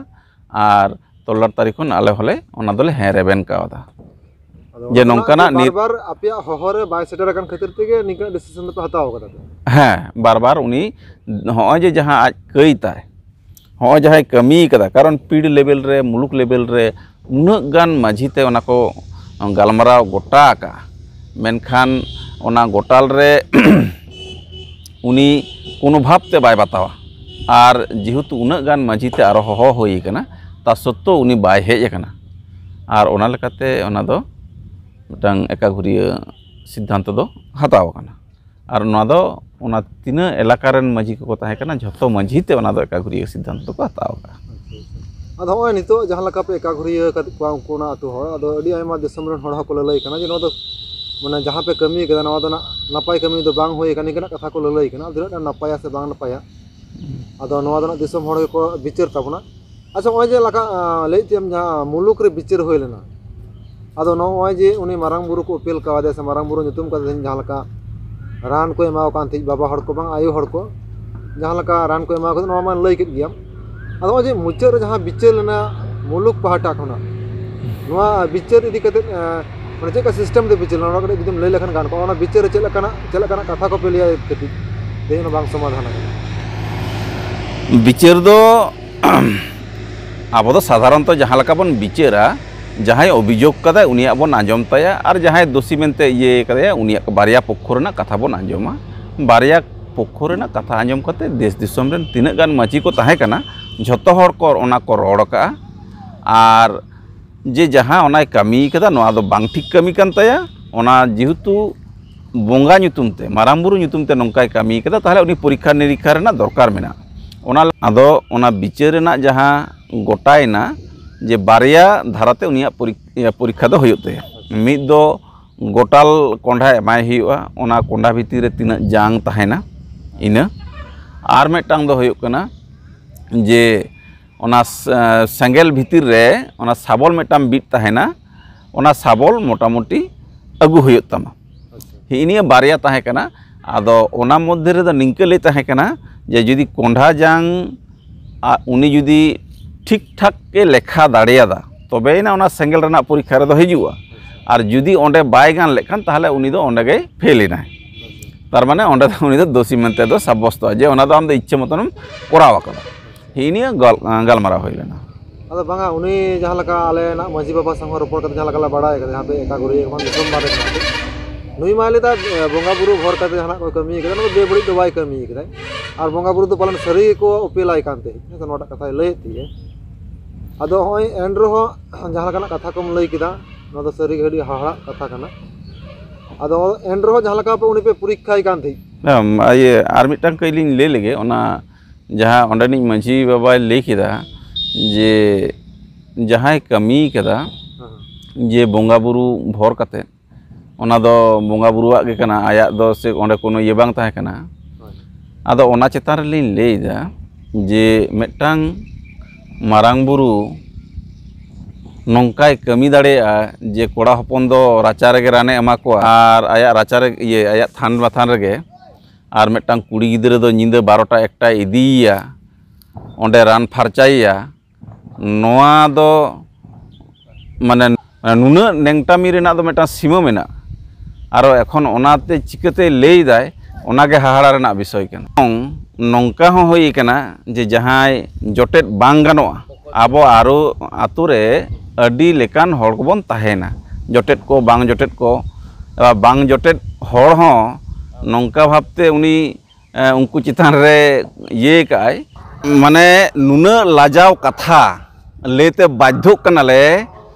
ᱟᱨ ᱛᱚᱞᱟᱴ ᱛᱟᱹᱨᱤ ᱠᱷᱚᱱ ᱟᱞᱮ ᱦᱚᱸᱞᱮ ᱚᱱᱟ ᱫᱚᱞᱮ ᱦᱮᱸ ᱨᱮᱵᱮᱱ ᱠᱟᱣᱫᱟ᱾ ᱡᱮ ᱱᱚᱝᱠᱟᱱᱟᱜ ᱵᱟᱨ ᱱᱤᱛ ᱵᱟᱨ ᱟᱯᱮᱭᱟᱜ ᱦᱚᱦᱚ ᱨᱮ ᱵᱟᱭ ᱥᱮᱴᱮᱨ ᱟᱠᱟᱱ ᱠᱷᱟᱹᱛᱤᱨ ᱛᱮᱜᱮ ᱱᱤᱝᱠᱟᱹᱱᱟᱜ ᱰᱤᱥᱤᱥᱚᱱ ᱫᱚᱯᱮ ᱦᱟᱛᱟᱣ ᱠᱟᱫᱟ ᱯᱮ? ᱦᱮᱸ, ᱵᱟᱨ ᱵᱟᱨ ᱩᱱᱤ ᱱᱚᱜᱼᱚᱭ ᱡᱮ ᱡᱟᱦᱟᱸ ᱟᱡ ᱠᱟᱹᱭ ᱛᱟᱭ, ᱱᱚᱜᱼᱚᱭ ᱡᱟᱦᱟᱸᱭ ᱠᱟᱹᱢᱤ ᱠᱟᱫᱟ, ᱠᱟᱨᱚᱱ ᱯᱤᱲ ᱞᱮᱵᱮᱞ ᱨᱮ, ᱢᱩᱞᱩᱠ ᱞᱮᱵᱮᱞ ᱨᱮ ᱩᱱᱟᱹᱜ ᱜᱟᱱ ᱢᱟᱹᱡᱷᱤ ᱛᱮ ᱚᱱᱟ ᱠᱚ ᱜᱟᱞᱢᱟᱨᱟᱣ ᱜᱚᱴᱟ ᱟᱠᱟᱜᱼᱟ, ᱢᱮᱱᱠᱷᱟᱱ ᱚᱱᱟ ᱜᱚᱴᱟᱞ ᱨᱮ ᱩᱱᱤ ᱠᱳᱱᱳ ᱵᱷᱟᱵᱽ ᱛᱮ ᱵᱟᱭ ᱵᱟᱛᱟᱣᱟ᱾ ᱟᱨ ᱡᱮᱦᱮᱛᱩ ᱩᱱᱟᱹᱜ ᱜᱟᱱ ᱢᱟᱹᱡᱷᱤ ᱛᱮ ᱟᱨᱚ ᱦᱚᱦᱚ ᱦᱩᱭ ᱟᱠᱟᱱᱟ, ᱛᱟ ᱥᱚᱛᱛᱮᱣ ᱩᱱᱤ ᱵᱟᱭ ᱦᱮᱡ ᱟᱠᱟᱱᱟ᱾ ᱟᱨ ᱚᱱᱟ ᱞᱮᱠᱟᱛᱮ ᱚᱱᱟ ᱫᱚ ᱢᱤᱫᱴᱟᱝ ᱮᱠᱟᱜᱷᱩᱨᱤᱭᱟᱹ ᱥᱤᱫᱽᱫᱷᱟᱱᱛᱚ ᱫᱚ ᱦᱟᱛᱟᱣ ᱟᱠᱟᱱᱟ᱾ ᱟᱨ ᱱᱚᱣᱟ ᱫᱚ ᱚᱱᱟ ᱛᱤᱱᱟᱹᱜ ᱮᱞᱟᱠᱟ ᱨᱮᱱ ᱢᱟᱹᱡᱷᱤ ᱠᱚᱠᱚ ᱛᱟᱦᱮᱸ ᱠᱟᱱᱟ, ᱡᱷᱚᱛᱚ ᱢᱟᱹᱡᱷᱤ ᱛᱮ ᱚᱱᱟ ᱫᱚ ᱮᱠᱟᱜᱷᱩᱨᱤᱭᱟᱹ ᱥᱤᱫᱽᱫᱷᱟᱱᱛᱚ ᱫᱚᱠᱚ ᱦᱟᱛᱟᱣ ᱟᱠᱟᱫᱼᱟ᱾ ᱟᱫᱚ ᱦᱚᱸᱜᱼᱚᱭ ᱱᱤᱛᱚᱜ ᱡᱟᱦᱟᱸ ᱞᱮᱠᱟ ᱯᱮ ᱮᱠᱟᱜᱷᱩᱨᱤᱭᱟᱹ ᱟᱠᱟᱫ ᱠᱚᱣᱟ ᱩᱱᱠᱩ ᱚᱱᱟ ᱟᱹᱛᱩ ᱦᱚᱲ, ᱟᱫᱚ ᱟᱹᱰᱤ ᱟᱭᱢᱟ ᱫᱤᱥᱚᱢ ᱨᱮᱱ ᱦᱚᱲ ᱦᱚᱸᱠᱚ ᱞᱟᱹᱞᱟᱹᱭ ᱠᱟᱱᱟ ᱡᱮ ᱱᱚᱣᱟ ᱫᱚ ᱢᱟᱱᱮ ᱡᱟᱦᱟᱸ ᱯᱮ ᱠᱟᱹᱢᱤ ᱠᱟᱫᱟ, ᱱᱚᱣᱟ ᱫᱚ ᱱᱟᱜ ᱱᱟᱯᱟᱭ ᱠᱟᱹᱢᱤ ᱫᱚ ᱵᱟᱝ ᱦᱩᱭ ᱟᱠᱟᱱᱟ, ᱱᱤᱝᱠᱟᱹᱱᱟᱜ ᱠᱟᱛᱷᱟ ᱠᱚ ᱞᱟᱹᱞᱟᱹᱭ ᱠᱟᱱᱟ᱾ ᱟᱫᱚ ᱛᱤᱱᱟᱹᱜ ᱴᱟ ᱱᱟᱯᱟᱭᱟ ᱥᱮ ᱵᱟᱝ ᱱᱟᱯᱟᱭᱟ, ᱟᱫᱚ ᱱᱚᱣᱟ ᱫᱚ ᱱᱟᱜ ᱫᱤᱥᱚᱢ ᱦᱚᱲ ᱜᱮᱠᱚ ᱵᱤᱪᱟᱹᱨ ᱛᱟᱵᱚᱱᱟ᱾ ᱟᱪᱪᱷᱟ, ᱱᱚᱜᱼᱚᱭ ᱡᱮ ᱞᱮᱠᱟ ᱞᱟᱹᱭᱮᱫ ᱛᱟᱦᱮᱸᱢ ᱡᱟᱦᱟᱸ ᱢᱩᱞᱩᱠ ᱨᱮ ᱵᱤᱪᱟᱹᱨ ᱦᱩᱭ ᱞᱮᱱᱟ, ᱟᱫᱚ ᱱᱚᱜᱼᱚᱭ ᱡᱮ ᱩᱱᱤ ᱢᱟᱨᱟᱝ ᱵᱩᱨᱩ ᱠᱚ ᱩᱯᱮᱞ ᱠᱟᱣᱫᱮᱭᱟ ᱥᱮ ᱢᱟᱨᱟᱝ ᱵᱩᱨᱩ ᱧᱩᱛᱩᱢ ᱠᱟᱛᱮ ᱛᱮᱦᱮᱧ ᱡᱟᱦᱟᱸ ᱞᱮᱠᱟ ᱨᱟᱱ ᱠᱚ ᱮᱢᱟᱣ ᱠᱟᱱ ᱛᱟᱦᱮᱸᱫ ᱵᱟᱵᱟ ᱦᱚᱲ ᱠᱚ ᱵᱟᱝ ᱟᱭᱳ ᱦᱚᱲ ᱠᱚ, ᱡᱟᱦᱟᱸ ᱞᱮᱠᱟ ᱨᱟᱱ ᱠᱚ ᱮᱢᱟᱣ ᱠᱟᱛᱮ ᱱᱚᱣᱟ ᱢᱟ ᱞᱟᱹᱭ ᱠᱮᱫ ᱜᱮᱭᱟᱢ᱾ ᱟᱫᱚ ᱱᱚᱜᱼᱚᱭ ᱡᱮ ᱢᱩᱪᱟᱹᱫ ᱨᱮ ᱡᱟᱦᱟᱸ ᱵᱤᱪᱟᱹᱨ ᱞᱮᱱᱟ ᱢᱩᱞᱩᱠ ᱯᱟᱦᱴᱟ ᱠᱷᱚᱱᱟᱜ, ᱱᱚᱣᱟ ᱵᱤᱪᱟᱹᱨ ᱤᱫᱤ ᱠᱟᱛᱮ ᱢᱟᱱᱮ ᱪᱮᱫ ᱞᱮᱠᱟ ᱥᱤᱥᱴᱮᱢ ᱛᱮ ᱵᱤᱪᱟᱹᱨ ᱞᱮᱱᱟ, ᱚᱱᱟ ᱠᱟᱹᱴᱤᱡ ᱡᱩᱫᱤᱢ ᱞᱟᱹᱭ ᱞᱮᱠᱷᱟᱱ ᱜᱟᱱ ᱠᱚᱜᱼᱟ᱾ ᱚᱱᱟ ᱵᱤᱪᱟᱹᱨ ᱨᱮ ᱪᱮᱫ ᱞᱮᱠᱟᱱᱟᱜ ᱪᱮᱫ ᱞᱮᱠᱟᱱᱟᱜ ᱠᱟᱛᱷᱟ ᱠᱚᱯᱮ ᱞᱟᱹᱭᱟ ᱠᱟᱹᱴᱤᱡ ᱛᱮᱦᱮᱧ ᱚᱱᱟ ᱵᱟᱝ ᱥᱚᱢᱟᱫᱷᱟᱱ ᱟᱠᱟᱱᱟ? ᱵᱤᱪᱟᱹᱨ ᱫᱚ ᱟᱵᱚ ᱫᱚ ᱥᱟᱫᱷᱟᱨᱚᱱᱛᱚ ᱡᱟᱦᱟᱸ ᱞᱮᱠᱟ ᱵᱚᱱ ᱵᱤᱪᱟᱹᱨᱟ, ᱡᱟᱦᱟᱸᱭ ᱚᱵᱷᱤᱡᱳᱜᱽ ᱠᱟᱫᱟᱭ ᱩᱱᱤᱭᱟᱜ ᱵᱚᱱ ᱟᱸᱡᱚᱢ ᱛᱟᱭᱟ, ᱟᱨ ᱡᱟᱦᱟᱸᱭ ᱫᱳᱥᱤ ᱢᱮᱱᱛᱮ ᱤᱭᱟᱹ ᱠᱟᱫᱮᱭᱟ ᱩᱱᱤᱭᱟᱜ, ᱵᱟᱨᱭᱟ ᱯᱚᱠᱠᱷᱚ ᱨᱮᱱᱟᱜ ᱠᱟᱛᱷᱟ ᱵᱚᱱ ᱟᱸᱡᱚᱢᱟ᱾ ᱵᱟᱨᱭᱟ ᱯᱚᱠᱠᱷᱚ ᱨᱮᱱᱟᱜ ᱠᱟᱛᱷᱟ ᱟᱸᱡᱚᱢ ᱠᱟᱛᱮ ᱫᱮᱥ ᱫᱤᱥᱚᱢ ᱨᱮᱱ ᱛᱤᱱᱟᱹᱜ ᱜᱟᱱ ᱢᱟᱹᱡᱷᱤ ᱠᱚ ᱛᱟᱦᱮᱸ ᱠᱟᱱᱟ, ᱡᱷᱚᱛᱚ ᱦᱚᱲ ᱠᱚ ᱚᱱᱟ ᱠᱚ ᱨᱚᱲ ᱟᱠᱟᱜᱼᱟ᱾ ᱟᱨ ᱡᱮ ᱡᱟᱦᱟᱸ ᱚᱱᱟᱭ ᱠᱟᱹᱢᱤ ᱠᱟᱫᱟ, ᱱᱚᱣᱟ ᱫᱚ ᱵᱟᱝ ᱴᱷᱤᱠ ᱠᱟᱹᱢᱤ ᱠᱟᱱ ᱛᱟᱭᱟ᱾ ᱚᱱᱟ ᱡᱮᱦᱮᱛᱩ ᱵᱚᱸᱜᱟ ᱧᱩᱛᱩᱢ ᱛᱮ, ᱢᱟᱨᱟᱝ ᱵᱩᱨᱩ ᱧᱩᱛᱩᱢ ᱛᱮ ᱱᱚᱝᱠᱟᱭ ᱠᱟᱹᱢᱤ ᱠᱟᱫᱟ, ᱛᱟᱦᱚᱞᱮ ᱩᱱᱤ ᱯᱚᱨᱤᱠᱠᱷᱟ ᱱᱤᱨᱤᱠᱠᱷᱟ ᱨᱮᱱᱟᱜ ᱫᱚᱨᱠᱟᱨ ᱢᱮᱱᱟᱜᱼᱟ᱾ ᱚᱱᱟ ᱟᱫᱚ ᱚᱱᱟ ᱵᱤᱪᱟᱹᱨ ᱨᱮᱱᱟᱜ ᱡᱟᱦᱟᱸ ᱜᱚᱴᱟᱭᱮᱱᱟ ᱡᱮ ᱵᱟᱨᱭᱟ ᱫᱷᱟᱨᱟᱛᱮ ᱩᱱᱤᱭᱟᱜ ᱯᱚᱨᱤ-, ᱤᱭᱟᱹ, ᱯᱚᱨᱤᱠᱠᱷᱟ ᱫᱚ ᱦᱩᱭᱩᱜ ᱛᱟᱭᱟ᱾ ᱢᱤᱫ ᱫᱚ ᱜᱚᱴᱟᱞ ᱠᱚᱸᱰᱷᱟ ᱮᱢᱟᱭ ᱦᱩᱭᱩᱜᱼᱟ, ᱚᱱᱟ ᱠᱚᱸᱰᱷᱟ ᱵᱷᱤᱛᱤᱨ ᱨᱮ ᱛᱤᱱᱟᱹᱜ ᱡᱟᱝ ᱛᱟᱦᱮᱱᱟ ᱤᱱᱟᱹ᱾ ᱟᱨ ᱢᱤᱫᱴᱟᱝ ᱫᱚ ᱦᱩᱭᱩᱜ ᱠᱟᱱᱟ ᱡᱮ ᱚᱱᱟ ᱥᱮ-, ᱥᱮᱸᱜᱮᱞ ᱵᱷᱤᱛᱤᱨ ᱨᱮ ᱚᱱᱟ ᱥᱟᱵᱚᱞ ᱢᱤᱫᱴᱟᱝ ᱵᱤᱫ ᱛᱟᱦᱮᱱᱟ, ᱚᱱᱟ ᱥᱟᱵᱚᱞ ᱢᱚᱴᱟᱢᱩᱴᱤ ᱟᱹᱜᱩ ᱦᱩᱭᱩᱜ ᱛᱟᱢᱟ᱾ ᱦᱤᱜᱼᱤ ᱱᱤᱭᱟᱹ ᱵᱟᱨᱭᱟ ᱛᱟᱦᱮᱸ ᱠᱟᱱᱟ᱾ ᱟᱫᱚ ᱚᱱᱟ ᱢᱚᱫᱽᱫᱷᱮ ᱨᱮᱫᱚ ᱱᱤᱝᱠᱟᱹ ᱞᱟᱹᱭ ᱛᱟᱦᱮᱸ ᱠᱟᱱᱟ ᱡᱮ ᱡᱩᱫᱤ ᱠᱚᱸᱰᱷᱟ ᱡᱟᱝ ᱟ, ᱩᱱᱤ ᱡᱩᱫᱤ ᱴᱷᱤᱠ ᱴᱷᱟᱠ ᱮ ᱞᱮᱠᱷᱟ ᱫᱟᱲᱮᱭᱟᱫᱟ, ᱛᱚᱵᱮᱭᱮᱱᱟ ᱚᱱᱟ ᱥᱮᱸᱜᱮᱞ ᱨᱮᱱᱟᱜ ᱯᱚᱨᱤᱠᱠᱷᱟ ᱨᱮᱫᱚ ᱦᱤᱡᱩᱜᱼᱟ᱾ ᱟᱨ ᱡᱩᱫᱤ ᱚᱸᱰᱮ ᱵᱟᱭ ᱜᱟᱱ ᱞᱮᱫ ᱠᱷᱟᱱ, ᱛᱟᱦᱚᱞᱮ ᱩᱱᱤ ᱫᱚ ᱚᱸᱰᱮ ᱜᱮᱭ ᱯᱷᱮᱞ ᱮᱱᱟᱭ᱾ ᱛᱟᱨ ᱢᱟᱱᱮ ᱚᱸᱰᱮ ᱫᱚ ᱩᱱᱤ ᱫᱚ ᱫᱳᱥᱤ ᱢᱮᱱᱛᱮ ᱫᱚ ᱥᱟᱵᱵᱚᱥᱛᱚᱜᱼᱟ, ᱡᱮ ᱚᱱᱟ ᱫᱚ ᱟᱢ ᱫᱚ ᱤᱪᱪᱷᱟᱹ ᱢᱚᱛᱚᱱᱮᱢ ᱠᱚᱨᱟᱣ ᱟᱠᱟᱫᱟ᱾ ᱦᱤᱱᱤᱭᱟᱹ ᱜᱟᱞ-, ᱜᱟᱞᱢᱟᱨᱟᱣ ᱦᱩᱭ ᱞᱮᱱᱟ᱾ ᱟᱫᱚ ᱵᱟᱝᱟ, ᱩᱱᱤ ᱡᱟᱦᱟᱸ ᱞᱮᱠᱟ ᱟᱞᱮ ᱱᱟᱜ ᱢᱟᱹᱡᱷᱤ ᱵᱟᱵᱟ ᱥᱟᱶ ᱦᱚᱸ ᱨᱚᱯᱚᱲ ᱠᱟᱛᱮ ᱡᱟᱦᱟᱸ ᱞᱮᱠᱟ ᱞᱮ ᱵᱟᱲᱟᱭ ᱠᱟᱫᱟ, ᱡᱟᱦᱟᱸ ᱯᱮ ᱮᱠᱟ ᱜᱩᱨᱤᱭᱟᱹ ᱠᱷᱚᱱ ᱫᱤᱥᱚᱢ ᱵᱟᱦᱨᱮ ᱠᱟᱱᱟ ᱯᱮ, ᱱᱩᱭ ᱢᱟᱭ ᱞᱟᱹᱭᱫᱟ, ᱮ, ᱵᱚᱸᱜᱟ ᱵᱩᱨᱩ ᱵᱷᱚᱨ ᱠᱟᱛᱮ ᱡᱟᱦᱟᱱᱟᱜ ᱠᱚ ᱠᱟᱹᱢᱤ ᱠᱟᱫᱟ, ᱚᱱᱟ ᱫᱚ ᱵᱮᱵᱟᱹᱲᱤᱡ ᱫᱚ ᱵᱟᱭ ᱠᱟᱹᱢᱤ ᱠᱟᱫᱟᱭ᱾ ᱟᱨ ᱵᱚᱸᱜᱟ ᱵᱩᱨᱩ ᱫᱚ ᱯᱟᱞᱮᱱ ᱥᱟᱹᱨᱤ ᱜᱮᱠᱚ ᱩᱯᱮᱞᱟᱭ ᱠᱟᱱ ᱛᱟᱦᱮᱸᱫ, ᱦᱮᱸ ᱥᱮ, ᱱᱚᱣᱟᱴᱟᱜ ᱠᱟᱛᱷᱟᱭ ᱞᱟᱹᱭᱮᱫ ᱛᱟᱦᱮᱸᱫ᱾ ᱟᱫᱚ ᱦᱚᱸᱜᱼᱚᱭ ᱮᱱ ᱨᱮᱦᱚᱸ ᱡᱟᱦᱟᱸ ᱞᱮᱠᱟᱱᱟᱜ ᱠᱟᱛᱷᱟ ᱠᱚᱢ ᱞᱟᱹᱭ ᱠᱮᱫᱟ, ᱱᱚᱣᱟ ᱫᱚ ᱥᱟᱹᱨᱤ ᱜᱮ ᱟᱹᱰᱤ ᱦᱟᱦᱟᱲᱟᱜ ᱠᱟᱛᱷᱟ ᱠᱟᱱᱟ᱾ ᱟᱫᱚ ᱮᱱ ᱨᱮᱦᱚᱸ ᱡᱟᱦᱟᱸ ᱞᱮᱠᱟ ᱯᱮ ᱩᱱᱤ ᱯᱮ ᱯᱚᱨᱤᱠᱠᱷᱟᱭ ᱠᱟᱱ ᱛᱟᱦᱮᱸᱫ᱾ ᱦᱮᱸ, ᱤᱭᱟᱹ, ᱟᱨ ᱢᱤᱫᱴᱟᱝ ᱠᱟᱹᱡ ᱞᱤᱧ ᱞᱟᱹᱭ ᱞᱮᱜᱮ, ᱚᱱᱟ ᱡᱟᱦᱟᱸ ᱚᱸᱰᱮᱱᱤᱡ ᱢᱟᱹᱡᱷᱤ ᱵᱟᱵᱟᱭ ᱞᱟᱹᱭ ᱠᱮᱫᱟ ᱡᱮ ᱡᱟᱦᱟᱸᱭ ᱠᱟᱹᱢᱤ ᱠᱟᱫᱟ, ᱦᱮᱸ᱾ ᱡᱮ ᱵᱚᱸᱜᱟ ᱵᱩᱨᱩ ᱵᱷᱚᱨ ᱠᱟᱛᱮ, ᱚᱱᱟ ᱫᱚ ᱵᱚᱸᱜᱟ ᱵᱩᱨᱩᱣᱟᱜ ᱜᱮ ᱠᱟᱱᱟ, ᱟᱭᱟᱜ ᱫᱚ ᱥᱮ ᱚᱸᱰᱮ ᱠᱳᱱᱳ ᱤᱭᱟᱹ ᱵᱟᱝ ᱛᱟᱦᱮᱸ ᱠᱟᱱᱟ᱾ ᱦᱳᱭ᱾ ᱟᱫᱚ ᱚᱱᱟ ᱪᱮᱛᱟᱱ ᱨᱮᱞᱤᱧ ᱞᱟᱹᱭᱫᱟ ᱡᱮ ᱢᱤᱫᱴᱟᱝ ᱢᱟᱨᱟᱝ ᱵᱩᱨᱩ ᱱᱚᱝᱠᱟᱭ ᱠᱟᱹᱢᱤ ᱫᱟᱲᱮᱭᱟᱜᱼᱟ ᱡᱮ ᱠᱚᱲᱟ ᱦᱚᱯᱚᱱ ᱫᱚ ᱨᱟᱪᱟ ᱨᱮᱜᱮ ᱨᱟᱱᱮ ᱮᱢᱟ ᱠᱚᱣᱟ ᱟᱨ ᱟᱭᱟᱜ ᱨᱟᱪᱟ ᱨᱮ, ᱤᱭᱟᱹ, ᱟᱭᱟᱜ ᱛᱷᱟᱱ ᱵᱟᱛᱷᱟᱱ ᱨᱮᱜᱮ, ᱟᱨ ᱢᱤᱫᱴᱟᱝ ᱠᱩᱲᱤ ᱜᱤᱫᱽᱨᱟᱹ ᱫᱚ ᱧᱤᱫᱟᱹ ᱵᱟᱨᱚᱴᱟ ᱮᱠᱴᱟᱭ ᱤᱫᱤᱭᱮᱭᱟ, ᱚᱸᱰᱮ ᱨᱟᱱ ᱯᱷᱟᱨᱪᱟᱭᱮᱭᱟ᱾ ᱱᱚᱣᱟ ᱫᱚ ᱢᱟᱱᱮ ᱱᱩᱱᱟᱹᱜ ᱱᱮᱝᱴᱟᱢᱤ ᱨᱮᱱᱟᱜ ᱫᱚ ᱢᱤᱫᱴᱟᱝ ᱥᱤᱢᱟᱹ ᱢᱮᱱᱟᱜᱼᱟ᱾ ᱟᱨᱚ ᱮᱠᱷᱚᱱ ᱚᱱᱟᱛᱮ ᱪᱤᱠᱟᱹᱛᱮ ᱞᱟᱹᱭ ᱫᱟᱭ, ᱚᱱᱟᱜᱮ ᱦᱟᱦᱟᱲᱟ ᱨᱮᱱᱟᱜ ᱵᱤᱥᱚᱭ ᱠᱟᱱᱟ᱾ ᱱᱚᱝ-, ᱱᱚᱝᱠᱟ ᱦᱚᱸ ᱦᱩᱭ ᱠᱟᱱᱟ ᱡᱮ ᱡᱟᱦᱟᱸᱭ ᱡᱚᱴᱮᱫ ᱵᱟᱝ ᱜᱟᱱᱚᱜᱼᱟ, ᱟᱵᱚ ᱟᱨᱚ ᱟᱛᱳ ᱨᱮ ᱟᱹᱰᱤ ᱞᱮᱠᱟᱱ ᱦᱚᱲ ᱠᱚᱵᱚᱱ ᱛᱟᱦᱮᱱᱟ, ᱡᱚᱴᱮᱫ ᱠᱚ, ᱵᱟᱝ ᱡᱚᱴᱮᱫ ᱠᱚ᱾ ᱟᱨ ᱵᱟᱝ ᱡᱚᱴᱮᱫ ᱦᱚᱲ ᱦᱚᱸ ᱱᱚᱝᱠᱟ ᱵᱷᱟᱵᱽᱛᱮ ᱩᱱᱤ ᱮ, ᱩᱱᱠᱩ ᱪᱮᱛᱟᱱ ᱨᱮ ᱤᱭᱟᱹ ᱠᱟᱜᱼᱟᱭ, ᱢᱟᱱᱮ ᱱᱩᱱᱟᱹᱜ ᱞᱟᱡᱟᱣ ᱠᱟᱛᱷᱟ ᱞᱟᱹᱭᱛᱮ ᱵᱟᱫᱽᱫᱷᱚᱜ ᱠᱟᱱᱟᱞᱮ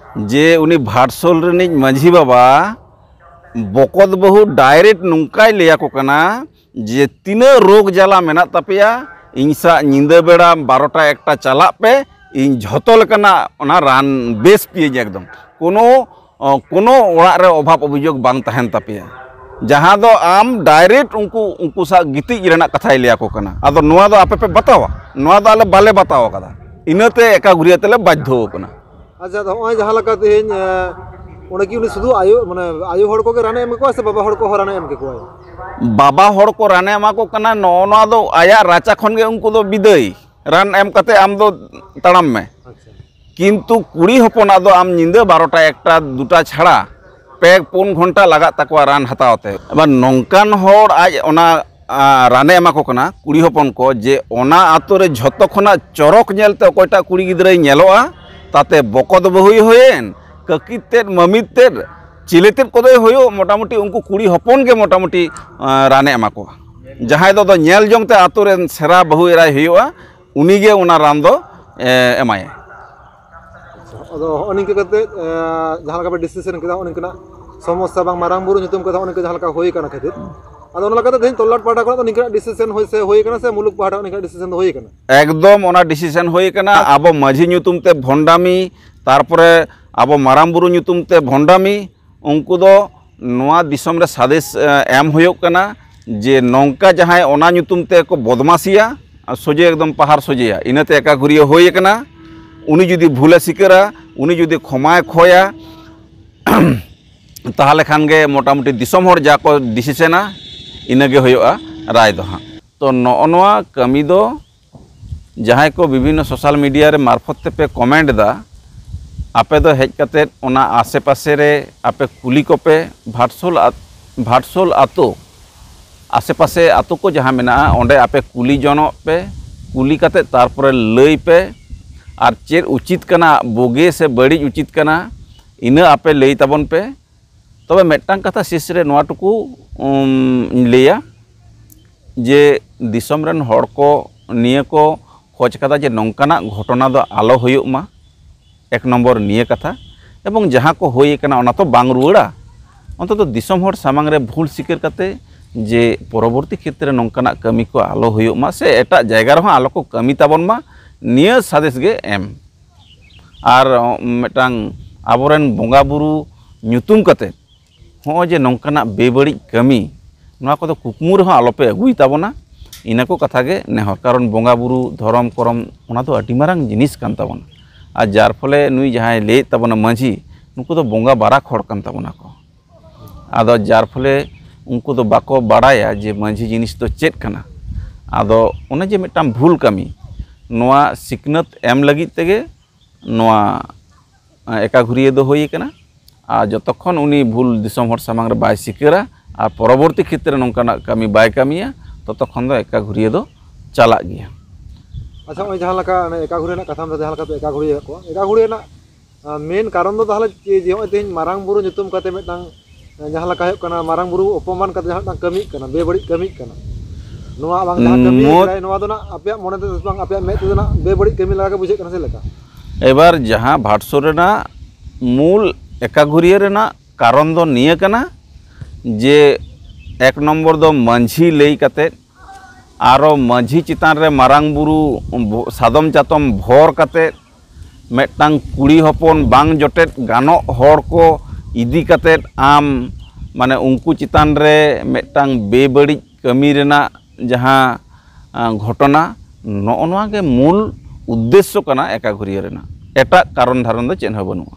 ᱡᱮ ᱩᱱᱤ ᱵᱷᱟᱴᱥᱳᱞ ᱨᱤᱱᱤᱡ ᱢᱟᱹᱡᱷᱤ ᱵᱟᱵᱟ ᱵᱚᱠᱚᱛ ᱵᱟᱹᱦᱩ direct ᱱᱚᱝᱠᱟᱭ ᱞᱟᱹᱭᱟᱠᱚ ᱠᱟᱱᱟ ᱡᱮ, "ᱛᱤᱱᱟᱹᱜ ᱨᱳᱜᱽ ᱡᱟᱞᱟ ᱢᱮᱱᱟᱜ ᱛᱟᱯᱮᱭᱟ, ᱤᱧ ᱥᱟᱶ ᱧᱤᱫᱟᱹ ᱵᱮᱲᱟ ᱵᱟᱨᱚᱴᱟ ᱮᱠᱴᱟ ᱪᱟᱞᱟᱜ ᱯᱮ, ᱤᱧ ᱡᱷᱚᱛᱚ ᱞᱮᱠᱟᱱᱟᱜ ᱚᱱᱟ ᱨᱟᱱ ᱵᱮᱥ ᱯᱮᱭᱟᱹᱧ ᱮᱠᱫᱚᱢ, ᱠᱳᱱᱳ ᱚ, ᱠᱳᱱᱳ ᱚᱲᱟᱜ ᱨᱮ ᱚᱵᱷᱟᱵᱽ ᱚᱵᱷᱤᱡᱳᱜᱽ ᱵᱟᱝ ᱛᱟᱦᱮᱱ ᱛᱟᱯᱮᱭᱟ", ᱡᱟᱦᱟᱸ ᱫᱚ ᱟᱢ direct ᱩᱱᱠᱩ, ᱩᱱᱠᱩ ᱥᱟᱶ ᱜᱤᱛᱤᱡ ᱨᱮᱱᱟᱜ ᱠᱟᱛᱷᱟᱭ ᱞᱟᱹᱭ ᱟᱠᱚ ᱠᱟᱱᱟ᱾ ᱟᱫᱚ ᱱᱚᱣᱟ ᱫᱚ ᱟᱯᱮ ᱯᱮ ᱵᱟᱛᱟᱣᱟ? ᱱᱚᱣᱟ ᱫᱚ ᱟᱞᱮ ᱵᱟᱞᱮ ᱵᱟᱛᱟᱣ ᱟᱠᱟᱫᱟ᱾ ᱤᱱᱟᱹᱛᱮ ᱮᱠᱟ ᱜᱷᱩᱨᱤᱭᱟᱹ ᱛᱮᱞᱮ ᱵᱟᱫᱽᱫᱷᱚ ᱟᱠᱟᱱᱟ᱾ ᱟᱪᱪᱷᱟ, ᱟᱫᱚ ᱦᱚᱸᱜᱼᱚᱭ ᱡᱟᱦᱟᱸ ᱞᱮᱠᱟ ᱛᱮᱦᱮᱧ, ᱮ, ᱚᱸᱰᱮ ᱠᱤ ᱩᱱᱤ ᱥᱩᱫᱷᱩ ᱟᱭᱳ, ᱢᱟᱱᱮ ᱟᱭᱳ ᱦᱚᱲ ᱠᱚᱜᱮ ᱨᱟᱱᱮ ᱮᱢ ᱠᱮᱠᱚᱣᱟ ᱥᱮ ᱵᱟᱵᱟ ᱦᱚᱲ ᱠᱚᱦᱚᱸ ᱨᱟᱱᱮ ᱮᱢ ᱠᱮᱠᱚᱣᱟᱭ? ᱵᱟᱵᱟ ᱦᱚᱲ ᱠᱚ ᱨᱟᱱᱮ ᱮᱢᱟ ᱠᱚ ᱠᱟᱱᱟ, ᱱᱚᱜᱼᱚ ᱱᱚᱣᱟ ᱫᱚ ᱟᱭᱟᱜ ᱨᱟᱪᱟ ᱠᱷᱚᱱ ᱜᱮ ᱩᱱᱠᱩ ᱫᱚ ᱵᱤᱫᱟᱹᱭ, ᱨᱟᱱ ᱮᱢ ᱠᱟᱛᱮ ᱟᱢ ᱫᱚ ᱛᱟᱲᱟᱢ ᱢᱮ᱾ ᱟᱪᱪᱷᱟ᱾ ᱠᱤᱱᱛᱩ ᱠᱩᱲᱤ ᱦᱚᱯᱚᱱᱟᱜ ᱫᱚ ᱟᱢ ᱧᱤᱫᱟᱹ ᱵᱟᱨᱚᱴᱟ, ᱮᱠᱴᱟ, ᱫᱩᱴᱟ ᱪᱷᱟᱲᱟ ᱯᱮ ᱯᱩᱱ ᱜᱷᱚᱱᱴᱟ ᱞᱟᱜᱟᱜ ᱛᱟᱠᱚᱣᱟ ᱨᱟᱱ ᱦᱟᱛᱟᱣ ᱛᱮ᱾ ᱮᱵᱟᱨ ᱱᱚᱝᱠᱟᱱ ᱦᱚᱲ ᱟᱡ ᱚᱱᱟ, ᱟ, ᱨᱟᱱᱮ ᱮᱢᱟ ᱠᱚ ᱠᱟᱱᱟ ᱠᱩᱲᱤ ᱦᱚᱯᱚᱱ ᱠᱚ, ᱡᱮ ᱚᱱᱟ ᱟᱛᱳ ᱨᱮ ᱡᱷᱚᱛᱚ ᱠᱷᱚᱱᱟᱜ ᱪᱚᱨᱚᱠ ᱧᱮᱞᱛᱮ ᱚᱠᱚᱭᱴᱟᱜ ᱠᱩᱲᱤ ᱜᱤᱫᱽᱨᱟᱹᱭ ᱧᱮᱞᱚᱜᱼᱟ, ᱛᱟᱛᱮ ᱵᱚᱠᱚᱛ ᱵᱟᱹᱦᱩᱭ ᱦᱩᱭᱮᱱ, ᱠᱟᱹᱠᱤ ᱛᱮᱫ, ᱢᱟᱹᱢᱤ ᱛᱮᱫ, ᱪᱤᱞᱤ ᱛᱮᱫ ᱠᱚᱫᱚᱭ ᱦᱩᱭᱩᱜ, ᱢᱚᱴᱟᱢᱩᱴᱤ ᱩᱱᱠᱩ ᱠᱩᱲᱤ ᱦᱚᱯᱚᱱ ᱜᱮ ᱢᱚᱴᱟᱢᱩᱴᱤ, ᱟ, ᱨᱟᱱᱮ ᱮᱢᱟ ᱠᱚᱣᱟ᱾ ᱡᱟᱦᱟᱸᱭ ᱫᱚ, ᱫᱚ ᱧᱮᱞ ᱡᱚᱝ ᱛᱮ ᱟᱛᱳ ᱨᱮᱱ ᱥᱮᱨᱟ ᱵᱟᱹᱦᱩ ᱮᱨᱟᱭ ᱦᱩᱭᱩᱜᱼᱟ, ᱩᱱᱤᱜᱮ ᱚᱱᱟ ᱨᱟᱱ ᱫᱚ, ᱮ, ᱮᱢᱟᱭᱟ᱾ ᱟᱫᱚ ᱦᱚᱸᱜᱼᱚ ᱱᱤᱝᱠᱟᱹ ᱠᱟᱛᱮ, ᱮ, ᱡᱟᱦᱟᱸ ᱞᱮᱠᱟ ᱯᱮ ᱰᱤᱥᱤᱥᱮᱱ ᱠᱮᱫᱟ, ᱦᱚᱸᱜᱼᱚ ᱱᱤᱝᱠᱟᱹᱱᱟᱜ ᱥᱚᱢᱚᱥᱥᱟ ᱵᱟᱝ ᱢᱟᱨᱟᱝ ᱵᱩᱨᱩ ᱧᱩᱛᱩᱢ ᱠᱟᱛᱮ ᱦᱚᱸᱜᱼᱚ ᱱᱤᱝᱠᱟᱹ ᱡᱟᱦᱟᱸ ᱞᱮᱠᱟ ᱦᱩᱭ ᱠᱟᱱᱟ ᱠᱷᱟᱹᱛᱤᱨ, ᱟᱫᱚ ᱚᱱᱟ ᱞᱮᱠᱟᱛᱮ ᱛᱮᱦᱮᱧ ᱛᱚᱞᱞᱟᱴ ᱯᱟᱦᱴᱟ ᱠᱷᱚᱱᱟᱜ ᱫᱚ ᱱᱤᱝᱠᱟᱹᱱᱟᱜ ᱰᱤᱥᱤᱥᱮᱱ ᱦᱩᱭ ᱥᱮ ᱦᱩᱭ ᱠᱟᱱᱟ ᱥᱮ ᱢᱩᱞᱩᱠ ᱯᱟᱦᱴᱟ ᱠᱷᱚᱱ ᱱᱤᱝᱠᱟᱹᱱᱟᱜ ᱰᱤᱥᱤᱥᱮᱱ ᱫᱚ ᱦᱩᱭ ᱠᱟᱱᱟ? ᱮᱠᱫᱚᱢ ᱚᱱᱟ ᱰᱤᱥᱤᱥᱮᱱ ᱦᱩᱭ ᱠᱟᱱᱟ᱾ ᱟᱵᱚ ᱢᱟᱹᱡᱷᱤ ᱧᱩᱛᱩᱢ ᱛᱮ ᱵᱷᱚᱱᱰᱟᱢᱤ, ᱛᱟᱨᱯᱚᱨᱮ ᱟᱵᱚ ᱢᱟᱨᱟᱝ ᱵᱩᱨᱩ ᱧᱩᱛᱩᱢ ᱛᱮ ᱵᱷᱚᱱᱰᱟᱢᱤ, ᱩᱱᱠᱩ ᱫᱚ ᱱᱚᱣᱟ ᱫᱤᱥᱚᱢ ᱨᱮ ᱥᱟᱸᱫᱮᱥ, ᱮ, ᱮᱢ ᱦᱩᱭᱩᱜ ᱠᱟᱱᱟ ᱡᱮ ᱱᱚᱝᱠᱟ ᱡᱟᱦᱟᱸᱭ ᱚᱱᱟ ᱧᱩᱛᱩᱢ ᱛᱮ ᱠᱚ ᱵᱚᱫᱢᱟᱥᱤᱭᱟ, ᱟᱨ ᱥᱚᱡᱷᱮ ᱮᱠᱫᱚᱢ ᱯᱟᱦᱟᱨ ᱥᱚᱡᱷᱮᱭᱟ, ᱤᱱᱟᱹᱛᱮ ᱮᱠᱟᱜᱷᱩᱨᱤᱭᱟᱹ ᱦᱩᱭ ᱟᱠᱟᱱᱟ᱾ ᱩᱱᱤ ᱡᱩᱫᱤ ᱵᱷᱩᱞᱮ ᱥᱤᱠᱟᱹᱨᱟ, ᱩᱱᱤ ᱡᱩᱫᱤ ᱠᱷᱚᱢᱟᱭ ᱠᱷᱚᱭᱟ, ᱛᱟᱦᱚᱞᱮ ᱠᱷᱟᱱ ᱜᱮ ᱢᱚᱴᱟᱢᱩᱴᱤ ᱫᱤᱥᱚᱢ ᱦᱚᱲ ᱡᱟ ᱠᱚ ᱰᱤᱥᱤᱥᱮᱱᱟ, ᱤᱱᱟᱹᱜᱮ ᱦᱩᱭᱩᱜᱼᱟ ᱨᱟᱭ ᱫᱚ ᱦᱟᱸᱜ᱾ ᱛᱚ ᱱᱚᱜᱼᱚ ᱱᱚᱣᱟ ᱠᱟᱹᱢᱤ ᱫᱚ ᱡᱟᱦᱟᱸᱭ ᱠᱚ ᱵᱤᱵᱷᱤᱱᱱᱚ ᱥᱳᱥᱟᱞ ᱢᱤᱰᱤᱭᱟ ᱨᱮ ᱢᱟᱨᱯᱷᱚᱛ ᱛᱮᱯᱮ ᱠᱚᱢᱮᱱᱴ ᱮᱫᱟ, ᱟᱯᱮ ᱫᱚ ᱦᱮᱡ ᱠᱟᱛᱮᱫ ᱚᱱᱟ ᱟᱥᱮ ᱯᱟᱥᱮ ᱨᱮ ᱟᱯᱮ ᱠᱩᱞᱤ ᱠᱚᱯᱮ, ᱵᱷᱟᱴᱥᱳᱞ ᱟᱛ-, ᱵᱷᱟᱴᱥᱳᱞ ᱟᱛᱳ, ᱟᱥᱮ ᱯᱟᱥᱮ ᱟᱛᱳ ᱠᱚ ᱡᱟᱦᱟᱸ ᱢᱮᱱᱟᱜᱼᱟ, ᱚᱸᱰᱮ ᱟᱯᱮ ᱠᱩᱞᱤ ᱡᱚᱱᱚᱜ ᱯᱮ, ᱠᱩᱞᱤ ᱠᱟᱛᱮᱫ ᱛᱟᱨᱯᱚᱨᱮ ᱞᱟᱹᱭ ᱯᱮ, ᱟᱨ ᱪᱮᱫ ᱩᱪᱤᱛ ᱠᱟᱱᱟ, ᱵᱩᱜᱤ ᱥᱮ ᱵᱟᱹᱲᱤᱡ ᱩᱪᱤᱛ ᱠᱟᱱᱟ, ᱤᱱᱟᱹ ᱟᱯᱮ ᱞᱟᱹᱭ ᱛᱟᱵᱚᱱ ᱯᱮ᱾ ᱛᱚᱵᱮ ᱢᱤᱫᱴᱟᱝ ᱠᱟᱛᱷᱟ ᱥᱮᱥ ᱨᱮ ᱱᱚᱣᱟ ᱴᱩᱠᱩ, ᱩᱢ, ᱤᱧ ᱞᱟᱹᱭᱟ ᱡᱮ ᱫᱤᱥᱚᱢ ᱨᱮᱱ ᱦᱚᱲ ᱠᱚ ᱱᱤᱭᱟᱹ ᱠᱚ ᱠᱷᱚᱡᱽ ᱠᱟᱫᱟ ᱡᱮ ᱱᱚᱝᱠᱟᱱᱟᱜ ᱜᱷᱚᱴᱚᱱᱟ ᱫᱚ ᱟᱞᱚ ᱦᱩᱭᱩᱜ ᱢᱟ, ᱮᱠ ᱱᱚᱢᱵᱚᱨ ᱱᱤᱭᱟᱹ ᱠᱟᱛᱷᱟ᱾ ᱮᱵᱚᱝ ᱡᱟᱦᱟᱸ ᱠᱚ ᱦᱩᱭ ᱟᱠᱟᱱᱟ ᱚᱱᱟ ᱛᱚ ᱵᱟᱝ ᱨᱩᱣᱟᱹᱲᱟ, ᱚᱱᱛᱚᱛᱚ ᱫᱤᱥᱚᱢ ᱦᱚᱲ ᱥᱟᱢᱟᱝ ᱨᱮ ᱵᱷᱩᱞ ᱥᱤᱠᱟᱹᱨ ᱠᱟᱛᱮ ᱡᱮ ᱯᱚᱨᱚᱵᱚᱨᱛᱤ ᱠᱷᱮᱛᱨᱮ ᱱᱚᱝᱠᱟᱱᱟᱜ ᱠᱟᱹᱢᱤ ᱠᱚ ᱟᱞᱚ ᱦᱩᱭᱩᱜ ᱢᱟ ᱥᱮ ᱮᱴᱟᱜ ᱡᱟᱭᱜᱟ ᱨᱮᱦᱚᱸ ᱟᱞᱚ ᱠᱚ ᱠᱟᱹᱢᱤ ᱛᱟᱵᱚᱱ ᱢᱟ, ᱱᱤᱭᱟᱹ ᱥᱟᱸᱫᱮᱥ ᱜᱮ ᱮᱢ᱾ ᱟᱨ ᱢᱤᱫᱴᱟᱝ ᱟᱵᱚᱨᱮᱱ ᱵᱚᱸᱜᱟ ᱵᱩᱨᱩ ᱧᱩᱛᱩᱢ ᱠᱟᱛᱮ ᱦᱚᱸᱜᱼᱚᱭ ᱡᱮ ᱱᱚᱝᱠᱟᱱᱟᱜ ᱵᱮᱵᱟᱹᱲᱤᱡ ᱠᱟᱹᱢᱤ, ᱱᱚᱣᱟ ᱠᱚᱫᱚ ᱠᱩᱠᱢᱩ ᱨᱮᱦᱚᱸ ᱟᱞᱚᱯᱮ ᱟᱹᱜᱩᱭ ᱛᱟᱵᱚᱱᱟ᱾ ᱤᱱᱟᱹ ᱠᱚ ᱠᱟᱛᱷᱟ ᱜᱮ ᱱᱮᱦᱚᱨ, ᱠᱟᱨᱚᱱ ᱵᱚᱸᱜᱟ ᱵᱩᱨᱩ, ᱫᱷᱚᱨᱚᱢ ᱠᱚᱨᱚᱢ, ᱚᱱᱟ ᱫᱚ ᱟᱹᱰᱤ ᱢᱟᱨᱟᱝ ᱡᱤᱱᱤᱥ ᱠᱟᱱ ᱛᱟᱵᱚᱱᱟ᱾ ᱟᱨ ᱡᱟᱨ ᱯᱷᱚᱞᱮ ᱱᱩᱭ ᱡᱟᱦᱟᱸᱭ ᱞᱟᱹᱭᱮᱫ ᱛᱟᱵᱚᱱᱟ ᱢᱟᱹᱡᱷᱤ, ᱱᱩᱠᱩ ᱫᱚ ᱵᱚᱸᱜᱟ ᱵᱟᱨᱟᱠ ᱦᱚᱲ ᱠᱟᱱ ᱛᱟᱵᱚᱱᱟ ᱠᱚ᱾ ᱟᱫᱚ ᱡᱟᱨ ᱯᱷᱚᱞᱮ ᱩᱱᱠᱩ ᱫᱚ ᱵᱟᱠᱚ ᱵᱟᱲᱟᱭᱟ ᱡᱮ ᱢᱟᱹᱡᱷᱤ ᱡᱤᱱᱤᱥ ᱫᱚ ᱪᱮᱫ ᱠᱟᱱᱟ᱾ ᱟᱫᱚ ᱚᱱᱮ ᱡᱮ ᱢᱤᱫᱴᱟᱝ ᱵᱷᱩᱞ ᱠᱟᱹᱢᱤ, ᱱᱚᱣᱟ ᱥᱤᱠᱷᱱᱟᱹᱛ ᱮᱢ ᱞᱟᱹᱜᱤᱫ ᱛᱮᱜᱮ ᱱᱚᱣᱟ, ᱮ, ᱮᱠᱟᱜᱷᱩᱨᱤᱭᱟᱹ ᱫᱚ ᱦᱩᱭ ᱟᱠᱟᱱᱟ᱾ ᱟᱨ ᱡᱚᱛᱚᱠᱷᱚᱱ ᱩᱱᱤ ᱵᱷᱩᱞ ᱫᱤᱥᱚᱢ ᱦᱚᱲ ᱥᱟᱢᱟᱝ ᱨᱮ ᱵᱟᱭ ᱥᱤᱠᱟᱹᱨᱟ ᱟᱨ ᱯᱚᱨᱚᱵᱚᱨᱛᱤ ᱠᱷᱮᱛᱨᱮ ᱱᱚᱝᱠᱟᱱᱟᱜ ᱠᱟᱹᱢᱤ ᱵᱟᱭ ᱠᱟᱹᱢᱤᱭᱟ, ᱛᱚᱛᱚᱠᱷᱚᱱ ᱫᱚ ᱮᱠᱟᱜᱷᱩᱨᱤᱭᱟᱹ ᱫᱚ ᱪᱟᱞᱟᱜ ᱜᱮᱭᱟ᱾ ᱟᱪᱪᱷᱟ, ᱱᱚᱜᱼᱚᱭ ᱡᱟᱦᱟᱸ ᱞᱮᱠᱟ ᱚᱱᱮ ᱮᱠᱟᱜᱷᱩᱨᱤ ᱨᱮᱱᱟᱜ ᱠᱟᱛᱷᱟᱢ ᱞᱟᱹᱭ, ᱡᱟᱦᱟᱸ ᱞᱮᱠᱟ ᱯᱮ ᱮᱠᱟᱜᱷᱩᱨᱤ ᱟᱠᱟᱫ ᱠᱚᱣᱟ, ᱮᱠᱟᱜᱷᱩᱨᱤ ᱨᱮᱱᱟᱜ, ᱟᱸ, ᱢᱮᱱ ᱠᱟᱨᱚᱱ ᱫᱚ ᱛᱟᱦᱚᱞᱮ ᱪᱮᱫ ᱡᱮ ᱱᱚᱜᱼᱚᱭ ᱛᱮᱦᱮᱧ ᱢᱟᱨᱟᱝ ᱵᱩᱨᱩ ᱧᱩᱛᱩᱢ ᱠᱟᱛᱮ ᱢᱤᱫᱴᱟᱝ, ᱟᱸ, ᱡᱟᱦᱟᱸ ᱞᱮᱠᱟ ᱦᱩᱭᱩᱜ ᱠᱟᱱᱟ, ᱢᱟᱨᱟᱝ ᱵᱩᱨᱩ ᱚᱯᱚᱢᱟᱱ ᱠᱟᱛᱮ ᱡᱟᱦᱟᱸ ᱢᱤᱫᱴᱟᱝ ᱠᱟᱹᱢᱤᱜ ᱠᱟᱱᱟ, ᱵᱮᱵᱟᱹᱲᱤᱡ ᱠᱟᱹᱢᱤᱜ ᱠᱟᱱᱟ, ᱱᱚᱣᱟ ᱵᱟᱝ ᱡᱟᱦᱟᱸ ᱠᱟᱹᱢᱤ ᱢᱩᱫ- ᱠᱟᱱᱟᱭ, ᱱᱚᱣᱟ ᱫᱚ ᱱᱟᱜ ᱟᱯᱮᱭᱟᱜ ᱢᱚᱱᱮ ᱛᱮᱫᱚ ᱵᱟᱝ, ᱟᱯᱮᱭᱟᱜ ᱢᱮᱫ ᱛᱮᱫᱚ ᱱᱟᱜ ᱵᱮᱵᱟᱹᱲᱤᱡ ᱠᱟᱹᱢᱤ ᱞᱮᱠᱟ ᱜᱮ ᱵᱩᱡᱷᱟᱹᱜ ᱠᱟᱱᱟ, ᱪᱮᱫ ᱞᱮᱠᱟ? ᱮᱵᱟᱨ ᱡᱟᱦᱟᱸ ᱵᱷᱟᱴᱥᱳ ᱨᱮᱱᱟᱜ ᱢᱩᱞ ᱮᱠᱟᱜᱷᱩᱨᱤᱭᱟᱹ ᱨᱮᱱᱟᱜ ᱠᱟᱨᱚᱱ ᱫᱚ ᱱᱤᱭᱟᱹ ᱠᱟᱱᱟ ᱡᱮ ᱮᱠ ᱱᱚᱢᱵᱚᱨ ᱫᱚ ᱢᱟᱹᱡᱷᱤ ᱞᱟᱹᱭ ᱠᱟᱛᱮ ᱟᱨᱚ ᱢᱟᱹᱡᱷᱤ ᱪᱮᱛᱟᱱ ᱨᱮ ᱢᱟᱨᱟᱝ ᱵᱩᱨᱩ ᱵᱷᱚ-, ᱥᱟᱫᱚᱢ ᱪᱟᱛᱚᱢ ᱵᱷᱚᱨ ᱠᱟᱛᱮ ᱢᱤᱫᱴᱟᱝ ᱠᱩᱲᱤ ᱦᱚᱯᱚᱱ ᱵᱟᱝ ᱡᱚᱴᱮᱫ ᱜᱟᱱᱚᱜ ᱦᱚᱲ ᱠᱚ ᱤᱫᱤ ᱠᱟᱛᱮ ᱟᱢ ᱢᱟᱱᱮ ᱩᱱᱠᱩ ᱪᱮᱛᱟᱱ ᱨᱮ ᱢᱤᱫᱴᱟᱝ ᱵᱮᱵᱟᱹᱲᱤᱡ ᱠᱟᱹᱢᱤ ᱨᱮᱱᱟᱜ ᱡᱟᱦᱟᱸ, ᱟ, ᱜᱷᱚᱴᱚᱱᱟ, ᱱᱚᱜᱼᱚ ᱱᱚᱣᱟ ᱜᱮ ᱢᱩᱞ ᱩᱫᱽᱫᱮᱥᱥᱚ ᱠᱟᱱᱟ ᱮᱠᱟᱜᱷᱩᱨᱤᱭᱟᱹ ᱨᱮᱱᱟᱜ᱾ ᱮᱴᱟᱜ ᱠᱟᱨᱚᱱ ᱫᱷᱟᱨᱚᱱ ᱫᱚ ᱪᱮᱫ ᱦᱚᱸ ᱵᱟᱹᱱᱩᱜᱼᱟ᱾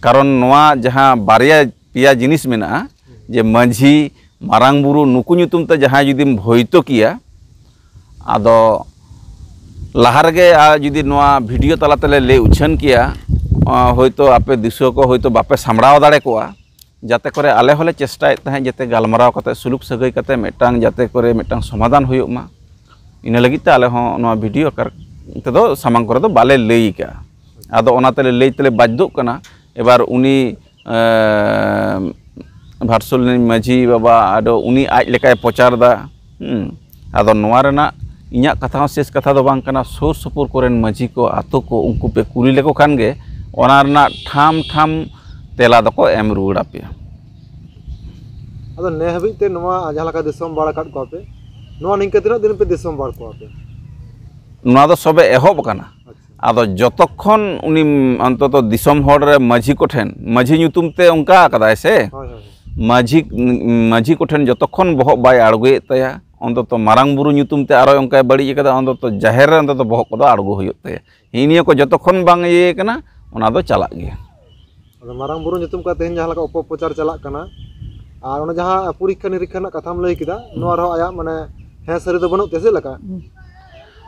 ᱠᱟᱨᱚᱱ ᱱᱚᱣᱟ ᱡᱟᱦᱟᱸ ᱵᱟᱨᱭᱟ ᱯᱮᱭᱟ ᱡᱤᱱᱤᱥ ᱢᱮᱱᱟᱜᱼᱟ, ᱡᱮ ᱢᱟᱹᱡᱷᱤ, ᱢᱟᱨᱟᱝ ᱵᱩᱨᱩ, ᱱᱩᱠᱩ ᱧᱩᱛᱩᱢ ᱛᱮ ᱡᱟᱦᱟᱸᱭ ᱡᱩᱫᱤᱢ ᱵᱷᱚᱭᱛᱚ ᱠᱮᱭᱟ, ᱟᱫᱚ ᱞᱟᱦᱟ ᱨᱮᱜᱮ ᱟᱨ ᱡᱩᱫᱤ ᱱᱚᱣᱟ ᱵᱷᱤᱰᱤᱭᱳ ᱛᱟᱞᱟ ᱛᱮᱞᱮ ᱞᱟᱹᱭ ᱩᱪᱷᱟᱹᱱ ᱠᱮᱭᱟ, ᱟ, ᱦᱳᱭᱛᱳ ᱟᱯᱮ ᱫᱤᱥᱩᱣᱟᱹ ᱠᱚ ᱦᱳᱭᱛᱳ ᱵᱟᱯᱮ ᱥᱟᱢᱵᱲᱟᱣ ᱫᱟᱲᱮ ᱠᱚᱣᱟ, ᱡᱟᱛᱮ ᱠᱚᱨᱮ ᱟᱞᱮ ᱦᱚᱸᱞᱮ ᱪᱮᱥᱴᱟᱭᱮᱫ ᱛᱟᱦᱮᱸᱫ ᱡᱟᱛᱮ ᱜᱟᱞᱢᱟᱨᱟᱣ ᱠᱟᱛᱮ, ᱥᱩᱞᱩᱠ ᱥᱟᱹᱜᱟᱹᱭ ᱠᱟᱛᱮ ᱢᱤᱫᱴᱟᱝ ᱡᱟᱛᱮ ᱠᱚᱨᱮ ᱢᱤᱫᱴᱟᱝ ᱥᱚᱢᱟᱫᱷᱟᱱ ᱦᱩᱭᱩᱜ ᱢᱟ, ᱤᱱᱟᱹ ᱞᱟᱹᱜᱤᱫ ᱛᱮ ᱟᱞᱮ ᱦᱚᱸ ᱱᱚᱣᱟ ᱵᱷᱤᱰᱤᱭᱳ ᱟᱠᱟᱨ ᱛᱮᱫᱚ ᱥᱟᱢᱟᱝ ᱠᱚᱨᱮ ᱫᱚ ᱵᱟᱞᱮ ᱞᱟᱹᱭ ᱠᱟᱜᱼᱟ᱾ ᱟᱫᱚ ᱚᱱᱟ ᱛᱮᱞᱮ ᱞᱟᱹᱭ ᱛᱮᱞᱮ ᱵᱟᱫᱽᱫᱷᱚᱜ ᱠᱟᱱᱟ᱾ ᱮᱵᱟᱨ ᱩᱱᱤ, ᱮᱸ, ᱵᱷᱟᱴᱥᱳᱞ ᱨᱤᱱᱤᱡ ᱢᱟᱹᱡᱷᱤ ᱵᱟᱵᱟ ᱟᱫᱚ ᱩᱱᱤ ᱟᱡ ᱞᱮᱠᱟᱭ ᱯᱨᱚᱪᱟᱨ ᱮᱫᱟ᱾ ᱦᱩᱸ᱾ ᱟᱫᱚ ᱱᱚᱣᱟ ᱨᱮᱱᱟᱜ ᱤᱧᱟᱹᱜ ᱠᱟᱛᱷᱟ ᱦᱚᱸ ᱥᱮᱥ ᱠᱟᱛᱷᱟ ᱫᱚ ᱵᱟᱝ ᱠᱟᱱᱟ, ᱥᱩᱨ ᱥᱩᱯᱩᱨ ᱠᱚᱨᱮᱱ ᱢᱟᱹᱡᱷᱤ ᱠᱚ, ᱟᱛᱳ ᱠᱚ, ᱩᱱᱠᱩ ᱯᱮ ᱠᱩᱞᱤ ᱞᱮᱠᱚ ᱠᱷᱟᱱ ᱜᱮ ᱚᱱᱟ ᱨᱮᱱᱟᱜ ᱴᱷᱟᱢ ᱴᱷᱟᱢ ᱛᱮᱞᱟ ᱫᱚᱠᱚ ᱮᱢ ᱨᱩᱣᱟᱹᱲ ᱟᱯᱮᱭᱟ᱾ ᱟᱫᱚ ᱱᱮ ᱦᱟᱹᱵᱤᱡ ᱛᱮ ᱱᱚᱣᱟ ᱡᱟᱦᱟᱸ ᱞᱮᱠᱟ ᱫᱤᱥᱚᱢ ᱵᱟᱲᱟ ᱟᱠᱟᱫ ᱠᱚᱣᱟ ᱯᱮ, ᱱᱚᱣᱟ ᱱᱤᱝᱠᱟᱹ ᱛᱤᱱᱟᱹᱜ ᱫᱤᱱ ᱯᱮ ᱫᱤᱥᱚᱢ ᱵᱟᱲ ᱠᱚᱣᱟ ᱯᱮ? ᱱᱚᱣᱟ ᱫᱚ ᱥᱚᱵᱮ ᱮᱦᱚᱵ ᱟᱠᱟᱱᱟ᱾ ᱟᱪᱪᱷᱟ᱾ ᱟᱫᱚ ᱡᱚᱛᱚᱠᱷᱚᱱ ᱩᱱᱤ ᱚᱱᱛᱚᱛᱚ ᱫᱤᱥᱚᱢ ᱦᱚᱲ ᱨᱮ ᱢᱟᱹᱡᱷᱤ ᱠᱚᱴᱷᱮᱱ, ᱢᱟᱹᱡᱷᱤ ᱧᱩᱛᱩᱢ ᱛᱮ ᱚᱱᱠᱟ ᱟᱠᱟᱫᱟᱭ ᱥᱮ, ᱦᱳᱭ, ᱦᱳᱭ, ᱦᱳᱭ᱾ ᱢᱟᱹᱡᱷᱤ, ᱢᱟᱹᱡᱷᱤ ᱠᱚᱴᱷᱮᱱ ᱡᱚᱛᱚᱠᱷᱚᱱ ᱵᱚᱦᱚᱜ ᱵᱟᱭ ᱟᱬᱜᱚᱭᱮᱫ ᱛᱟᱭᱟ, ᱚᱱᱛᱚᱛᱚ ᱢᱟᱨᱟᱝ ᱵᱩᱨᱩ ᱧᱩᱛᱩᱢ ᱛᱮ ᱟᱨᱚ ᱚᱱᱠᱟᱭ ᱵᱟᱹᱲᱤᱡ ᱟᱠᱟᱫᱟ, ᱚᱱᱛᱚᱛᱚ ᱡᱟᱦᱮᱨ ᱨᱮ ᱚᱱᱛᱚᱛᱚ ᱵᱚᱦᱚᱜ ᱠᱚᱫᱚ ᱟᱬᱜᱚ ᱦᱩᱭᱩᱜ ᱛᱟᱭᱟ᱾ ᱦᱤᱜᱼᱤ ᱱᱤᱭᱟᱹ ᱠᱚ ᱡᱚᱛᱚᱠᱷᱚᱱ ᱵᱟᱝ ᱤᱭᱟᱹ ᱠᱟᱱᱟ, ᱚᱱᱟ ᱫᱚ ᱪᱟᱞᱟᱜ ᱜᱮᱭᱟ᱾ ᱟᱫᱚ ᱢᱟᱨᱟᱝ ᱵᱩᱨᱩ ᱧᱩᱛᱩᱢ ᱠᱟᱛᱮ ᱛᱮᱦᱮᱧ ᱡᱟᱦᱟᱸ ᱞᱮᱠᱟ ᱚᱯᱚᱯᱨᱚᱪᱟᱨ ᱪᱟᱞᱟᱜ ᱠᱟᱱᱟ, ᱟᱨ ᱚᱱᱟ ᱡᱟᱦᱟᱸ ᱯᱚᱨᱤᱠᱠᱷᱟ ᱱᱤᱨᱤᱠᱠᱷᱟ ᱨᱮᱱᱟᱜ ᱠᱟᱛᱷᱟᱢ ᱞᱟᱹᱭ ᱠᱮᱫᱟ, ᱱᱚᱣᱟ ᱨᱮᱦᱚᱸ ᱟᱭᱟᱜ ᱢᱟᱱᱮ ᱦᱮᱸ ᱥᱟᱹᱨᱤ ᱫᱚ ᱵᱟᱹᱱᱩᱜ ᱛᱟᱭᱟ, ᱪᱮᱫ ᱞᱮᱠᱟ?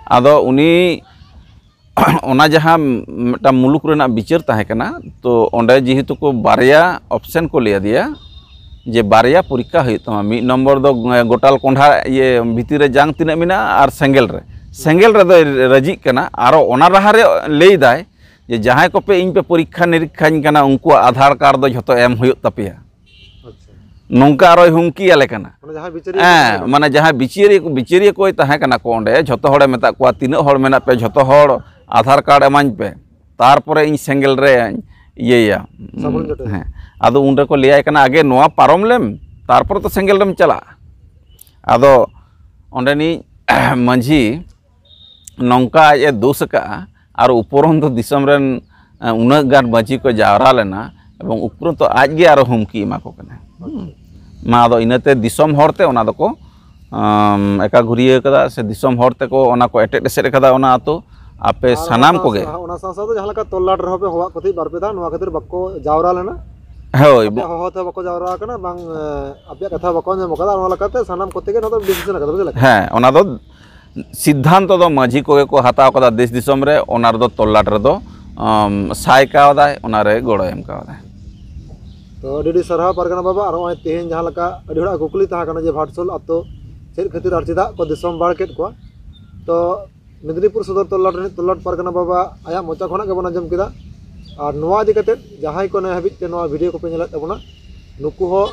ᱟᱫᱚ ᱩᱱᱤ ᱚᱱᱟ ᱡᱟᱦᱟᱸ ᱢᱤᱫᱴᱟᱝ ᱢᱩᱞᱩᱠ ᱨᱮᱱᱟᱜ ᱵᱤᱪᱟᱹᱨ ᱛᱟᱦᱮᱸ ᱠᱟᱱᱟ, ᱛᱚ ᱚᱸᱰᱮ ᱡᱮᱦᱮᱛᱩ ᱠᱚ ᱵᱟᱨᱭᱟ ᱚᱯᱥᱮᱱ ᱠᱚ ᱞᱟᱹᱭ ᱟᱫᱮᱭᱟ, ᱡᱮ ᱵᱟᱨᱭᱟ ᱯᱚᱨᱤᱠᱠᱷᱟ ᱦᱩᱭᱩᱜ ᱛᱟᱢᱟ, ᱢᱤᱫ ᱱᱚᱢᱵᱚᱨ ᱫᱚ ᱜᱚᱴᱟᱞ ᱠᱚᱸᱰᱷᱟ ᱤᱭᱟᱹ ᱵᱷᱤᱛᱤᱨ ᱨᱮ ᱡᱟᱝ ᱛᱤᱱᱟᱹᱜ ᱢᱮᱱᱟᱜᱼᱟ ᱟᱨ ᱥᱮᱸᱜᱮᱞ ᱨᱮ, ᱥᱮᱸᱜᱮᱞ ᱨᱮᱫᱚᱭ ᱨᱟᱹᱡᱤᱜ ᱠᱟᱱᱟ᱾ ᱟᱨᱚ ᱚᱱᱟ ᱞᱟᱦᱟ ᱨᱮ ᱞᱟᱹᱭ ᱫᱟᱭ ᱡᱮ ᱡᱟᱦᱟᱸᱭ ᱠᱚᱯᱮ ᱤᱧ ᱯᱮ ᱯᱚᱨᱤᱠᱠᱷᱟ ᱱᱤᱨᱤᱠᱠᱷᱟᱧ ᱠᱟᱱᱟ, ᱩᱱᱠᱩᱣᱟᱜ ᱟᱫᱷᱟᱨ ᱠᱟᱨᱰ ᱫᱚ ᱡᱷᱚᱛᱚ ᱮᱢ ᱦᱩᱭᱩᱜ ᱛᱟᱯᱮᱭᱟ᱾ ᱟᱪᱪᱷᱟ᱾ ᱱᱚᱝᱠᱟ ᱟᱨᱚᱭ ᱦᱩᱢᱠᱤᱭᱟᱞᱮ ᱠᱟᱱᱟ᱾ ᱢᱟᱱᱮ ᱡᱟᱦᱟᱸᱭ ᱵᱤᱪᱟᱹᱨᱤᱭᱟᱹ ᱠᱚ ᱛᱟᱦᱮᱸ ᱦᱮᱸ, ᱠᱟᱱᱟ᱾ ᱢᱟᱱᱮ ᱡᱟᱦᱟᱸᱭ ᱵᱤᱪᱟᱹᱨᱤᱭᱟᱹ ᱠᱚ, ᱵᱤᱪᱟᱹᱨᱤᱭᱟᱹ ᱠᱚᱭ ᱛᱟᱦᱮᱸ ᱠᱟᱱᱟ ᱠᱚ ᱚᱸᱰᱮ, ᱡᱷᱚᱛᱚ ᱦᱚᱲᱮ ᱢᱮᱛᱟᱜ ᱠᱚᱣᱟ, ᱛᱤᱱᱟᱹᱜ ᱦᱚᱲ ᱢᱮᱱᱟᱜ ᱯᱮ, ᱡᱷᱚᱛᱚ ᱦᱚᱲ ᱟᱫᱷᱟᱨ ᱠᱟᱨᱰ ᱮᱢᱟᱹᱧ ᱯᱮ, ᱛᱟᱨᱯᱚᱨᱮ ᱤᱧ ᱥᱮᱸᱜᱮᱞ ᱨᱮ ᱤᱭᱟᱹᱭᱟ᱾ ᱥᱟᱵᱚᱱ ᱡᱚᱴᱮᱫ᱾ ᱦᱮᱸ, ᱟᱫᱚ ᱩᱱ ᱨᱮᱠᱚ ᱞᱟᱹᱭᱟᱭ ᱠᱟᱱᱟ, ᱟᱜᱮ ᱱᱚᱣᱟ ᱯᱟᱨᱚᱢ ᱞᱮᱢ, ᱛᱟᱨᱯᱚᱨᱮ ᱛᱚ ᱥᱮᱸᱜᱮᱞ ᱨᱮᱢ ᱪᱟᱞᱟᱜᱼᱟ᱾ ᱟᱫᱚ ᱚᱸᱰᱮᱱᱤᱡ ᱢᱟᱺᱡᱷᱤ ᱱᱚᱝᱠᱟ ᱟᱡ ᱮ ᱫᱳᱥ ᱟᱠᱟᱫᱼᱟ, ᱟᱨ ᱩᱯᱚᱨᱚᱱᱛᱚ ᱫᱤᱥᱚᱢ ᱨᱮᱱ, ᱮ, ᱩᱱᱟᱹᱜ ᱜᱟᱱ ᱢᱟᱹᱡᱷᱤ ᱠᱚ ᱡᱟᱣᱨᱟ ᱞᱮᱱᱟ, ᱮᱵᱚᱝ ᱩᱯᱚᱨᱚᱱᱛᱚ ᱟᱡ ᱜᱮ ᱟᱨᱚ ᱦᱩᱢᱠᱤ ᱮᱢᱟ ᱠᱚ ᱠᱟᱱᱟ᱾ ᱦᱩᱸ᱾ ᱢᱟ ᱟᱫᱚ ᱤᱱᱟᱹᱛᱮ ᱫᱤᱥᱚᱢ ᱦᱚᱲ ᱛᱮ ᱚᱱᱟ ᱫᱚᱠᱚ, ᱟᱢ, ᱮᱠᱟᱜᱷᱩᱨᱤᱭᱟᱹ ᱠᱟᱫᱟ, ᱥᱮ ᱫᱤᱥᱚᱢ ᱦᱚᱲ ᱛᱮᱠᱚ ᱚᱱᱟ ᱠᱚ ᱮᱴᱮᱫ ᱮᱥᱮᱫ ᱠᱟᱫᱟ ᱚᱱᱟ ᱟᱹᱛᱩ᱾ ᱟᱯᱮ ᱟᱨ ᱥᱟᱱᱟᱢ ᱚᱱᱟ ᱠᱚᱜᱮ᱾ ᱥᱟᱶ-, ᱚᱱᱟ ᱥᱟᱶ ᱥᱟᱶᱛᱮ ᱡᱟᱦᱟᱸ ᱞᱮᱠᱟ ᱛᱚᱞᱞᱟᱴ ᱨᱮᱦᱚᱸ ᱯᱮ ᱦᱚᱦᱚᱣᱟᱫ ᱠᱚ ᱛᱟᱦᱮᱸᱫ ᱵᱟᱨ ᱯᱮ ᱫᱷᱟᱣ, ᱱᱚᱣᱟ ᱠᱷᱟᱹᱛᱤᱨ ᱵᱟᱠᱚ ᱡᱟᱣᱨᱟ ᱞᱮᱱᱟ᱾ ᱦᱳᱭ᱾ ᱟᱯᱮᱭᱟᱜ ᱦᱚᱦᱚ ᱛᱮ ᱵᱟᱠᱚ ᱡᱟᱣᱨᱟ ᱟᱠᱟᱱᱟ, ᱵᱟᱝ, ᱮ, ᱟᱯᱮᱭᱟᱜ ᱠᱟᱛᱷᱟ ᱵᱟᱠᱚ ᱟᱸᱡᱚᱢ ᱟᱠᱟᱫᱟ, ᱚᱱᱟ ᱞᱮᱠᱟᱛᱮ ᱥᱟᱱᱟᱢ ᱠᱚᱛᱮ ᱜᱮ ᱱᱚᱣᱟ ᱫᱚ decision ᱟᱠᱟᱫᱟ, ᱵᱩᱡᱷᱟᱹᱣ ᱞᱮᱠᱟ? ᱦᱮᱸ, ᱚᱱᱟ ᱫᱚ ᱥᱤᱫᱽᱫᱷᱟᱱᱛᱚ ᱫᱚ ᱢᱟᱹᱡᱷᱤ ᱠᱚᱜᱮ ᱠᱚ ᱦᱟᱛᱟᱣ ᱠᱟᱫᱟ ᱫᱮᱥ ᱫᱤᱥᱚᱢ ᱨᱮ, ᱚᱱᱟ ᱨᱮᱫᱚ ᱛᱚᱞᱞᱟᱴ ᱨᱮᱫᱚ, ᱟᱢ, ᱥᱟᱭ ᱠᱟᱣᱫᱟᱭ, ᱚᱱᱟᱨᱮ ᱜᱚᱲᱚᱭ ᱮᱢ ᱠᱟᱣᱫᱟᱭ᱾ ᱛᱚ ᱟᱹᱰᱤ ᱟᱹᱰᱤ ᱥᱟᱨᱦᱟᱣ ᱯᱟᱨᱜᱟᱱᱟ ᱵᱟᱵᱟ᱾ ᱟᱨ ᱱᱚᱜᱼᱚᱭ ᱛᱮᱦᱮᱧ ᱡᱟᱦᱟᱸ ᱞᱮᱠᱟ ᱟᱹᱰᱤ ᱦᱚᱲᱟᱜ ᱠᱩᱠᱞᱤ ᱛᱟᱦᱮᱸ ᱠᱟᱱᱟ ᱡᱮ ᱵᱷᱟᱴᱥᱳᱞ ᱟᱛᱳ ᱪᱮᱫ ᱠᱷᱟᱹᱛᱤᱨ ᱟᱨ ᱪᱮᱫᱟᱜ ᱠᱚ ᱫᱤᱥᱚᱢ ᱵᱟᱲ ᱠᱮᱫ ᱠᱚᱣᱟ, ᱛᱚ ᱢᱮᱫᱽᱱᱤᱯᱩᱨ ᱥᱚᱫᱚᱨ ᱛᱚᱞᱞᱟᱴ ᱨᱤᱱᱤᱡ ᱛᱚᱞᱞᱟᱴ ᱯᱟᱨᱜᱟᱱᱟ ᱵᱟᱵᱟ ᱟᱭᱟᱜ ᱢᱚᱪᱟ ᱠᱷᱚᱱᱟᱜ ᱜᱮᱵᱚᱱ ᱟᱸᱡᱚᱢ ᱠᱮᱫᱟ᱾ ᱟᱨ ᱱᱚᱣᱟ ᱤᱫᱤ ᱠᱟᱛᱮᱫ ᱡᱟᱦᱟᱸᱭ ᱠᱚ ᱱᱤᱭᱟᱹ ᱦᱟᱹᱵᱤᱡ ᱛᱮ ᱱᱚᱣᱟ video ᱠᱚᱯᱮ ᱧᱮᱞᱮᱫ ᱛᱟᱵᱚᱱᱟ, ᱱᱩᱠᱩ ᱦᱚᱸ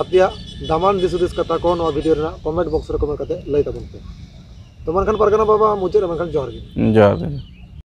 ᱟᱯᱮᱭᱟᱜ ᱫᱟᱢᱟᱱ ᱫᱤᱥ ᱦᱩᱫᱤᱥ ᱠᱟᱛᱷᱟ ᱠᱚ ᱱᱚᱣᱟ video ᱨᱮᱱᱟᱜ comment box ᱨᱮ comment ᱠᱟᱛᱮ ᱞᱟᱹᱭ ᱛᱟᱵᱚᱱ ᱯᱮ᱾ ᱛᱚ ᱢᱮᱱᱠᱷᱟᱱ ᱯᱟᱨᱜᱟᱱᱟ ᱵᱟᱵᱟ, ᱢᱩᱪᱟᱹᱫ ᱨᱮ ᱢᱮᱱᱠᱷᱟᱱ ᱡᱚᱦᱟᱨ ᱜᱮ᱾ ᱡᱚᱦᱟᱨ ᱜᱮ᱾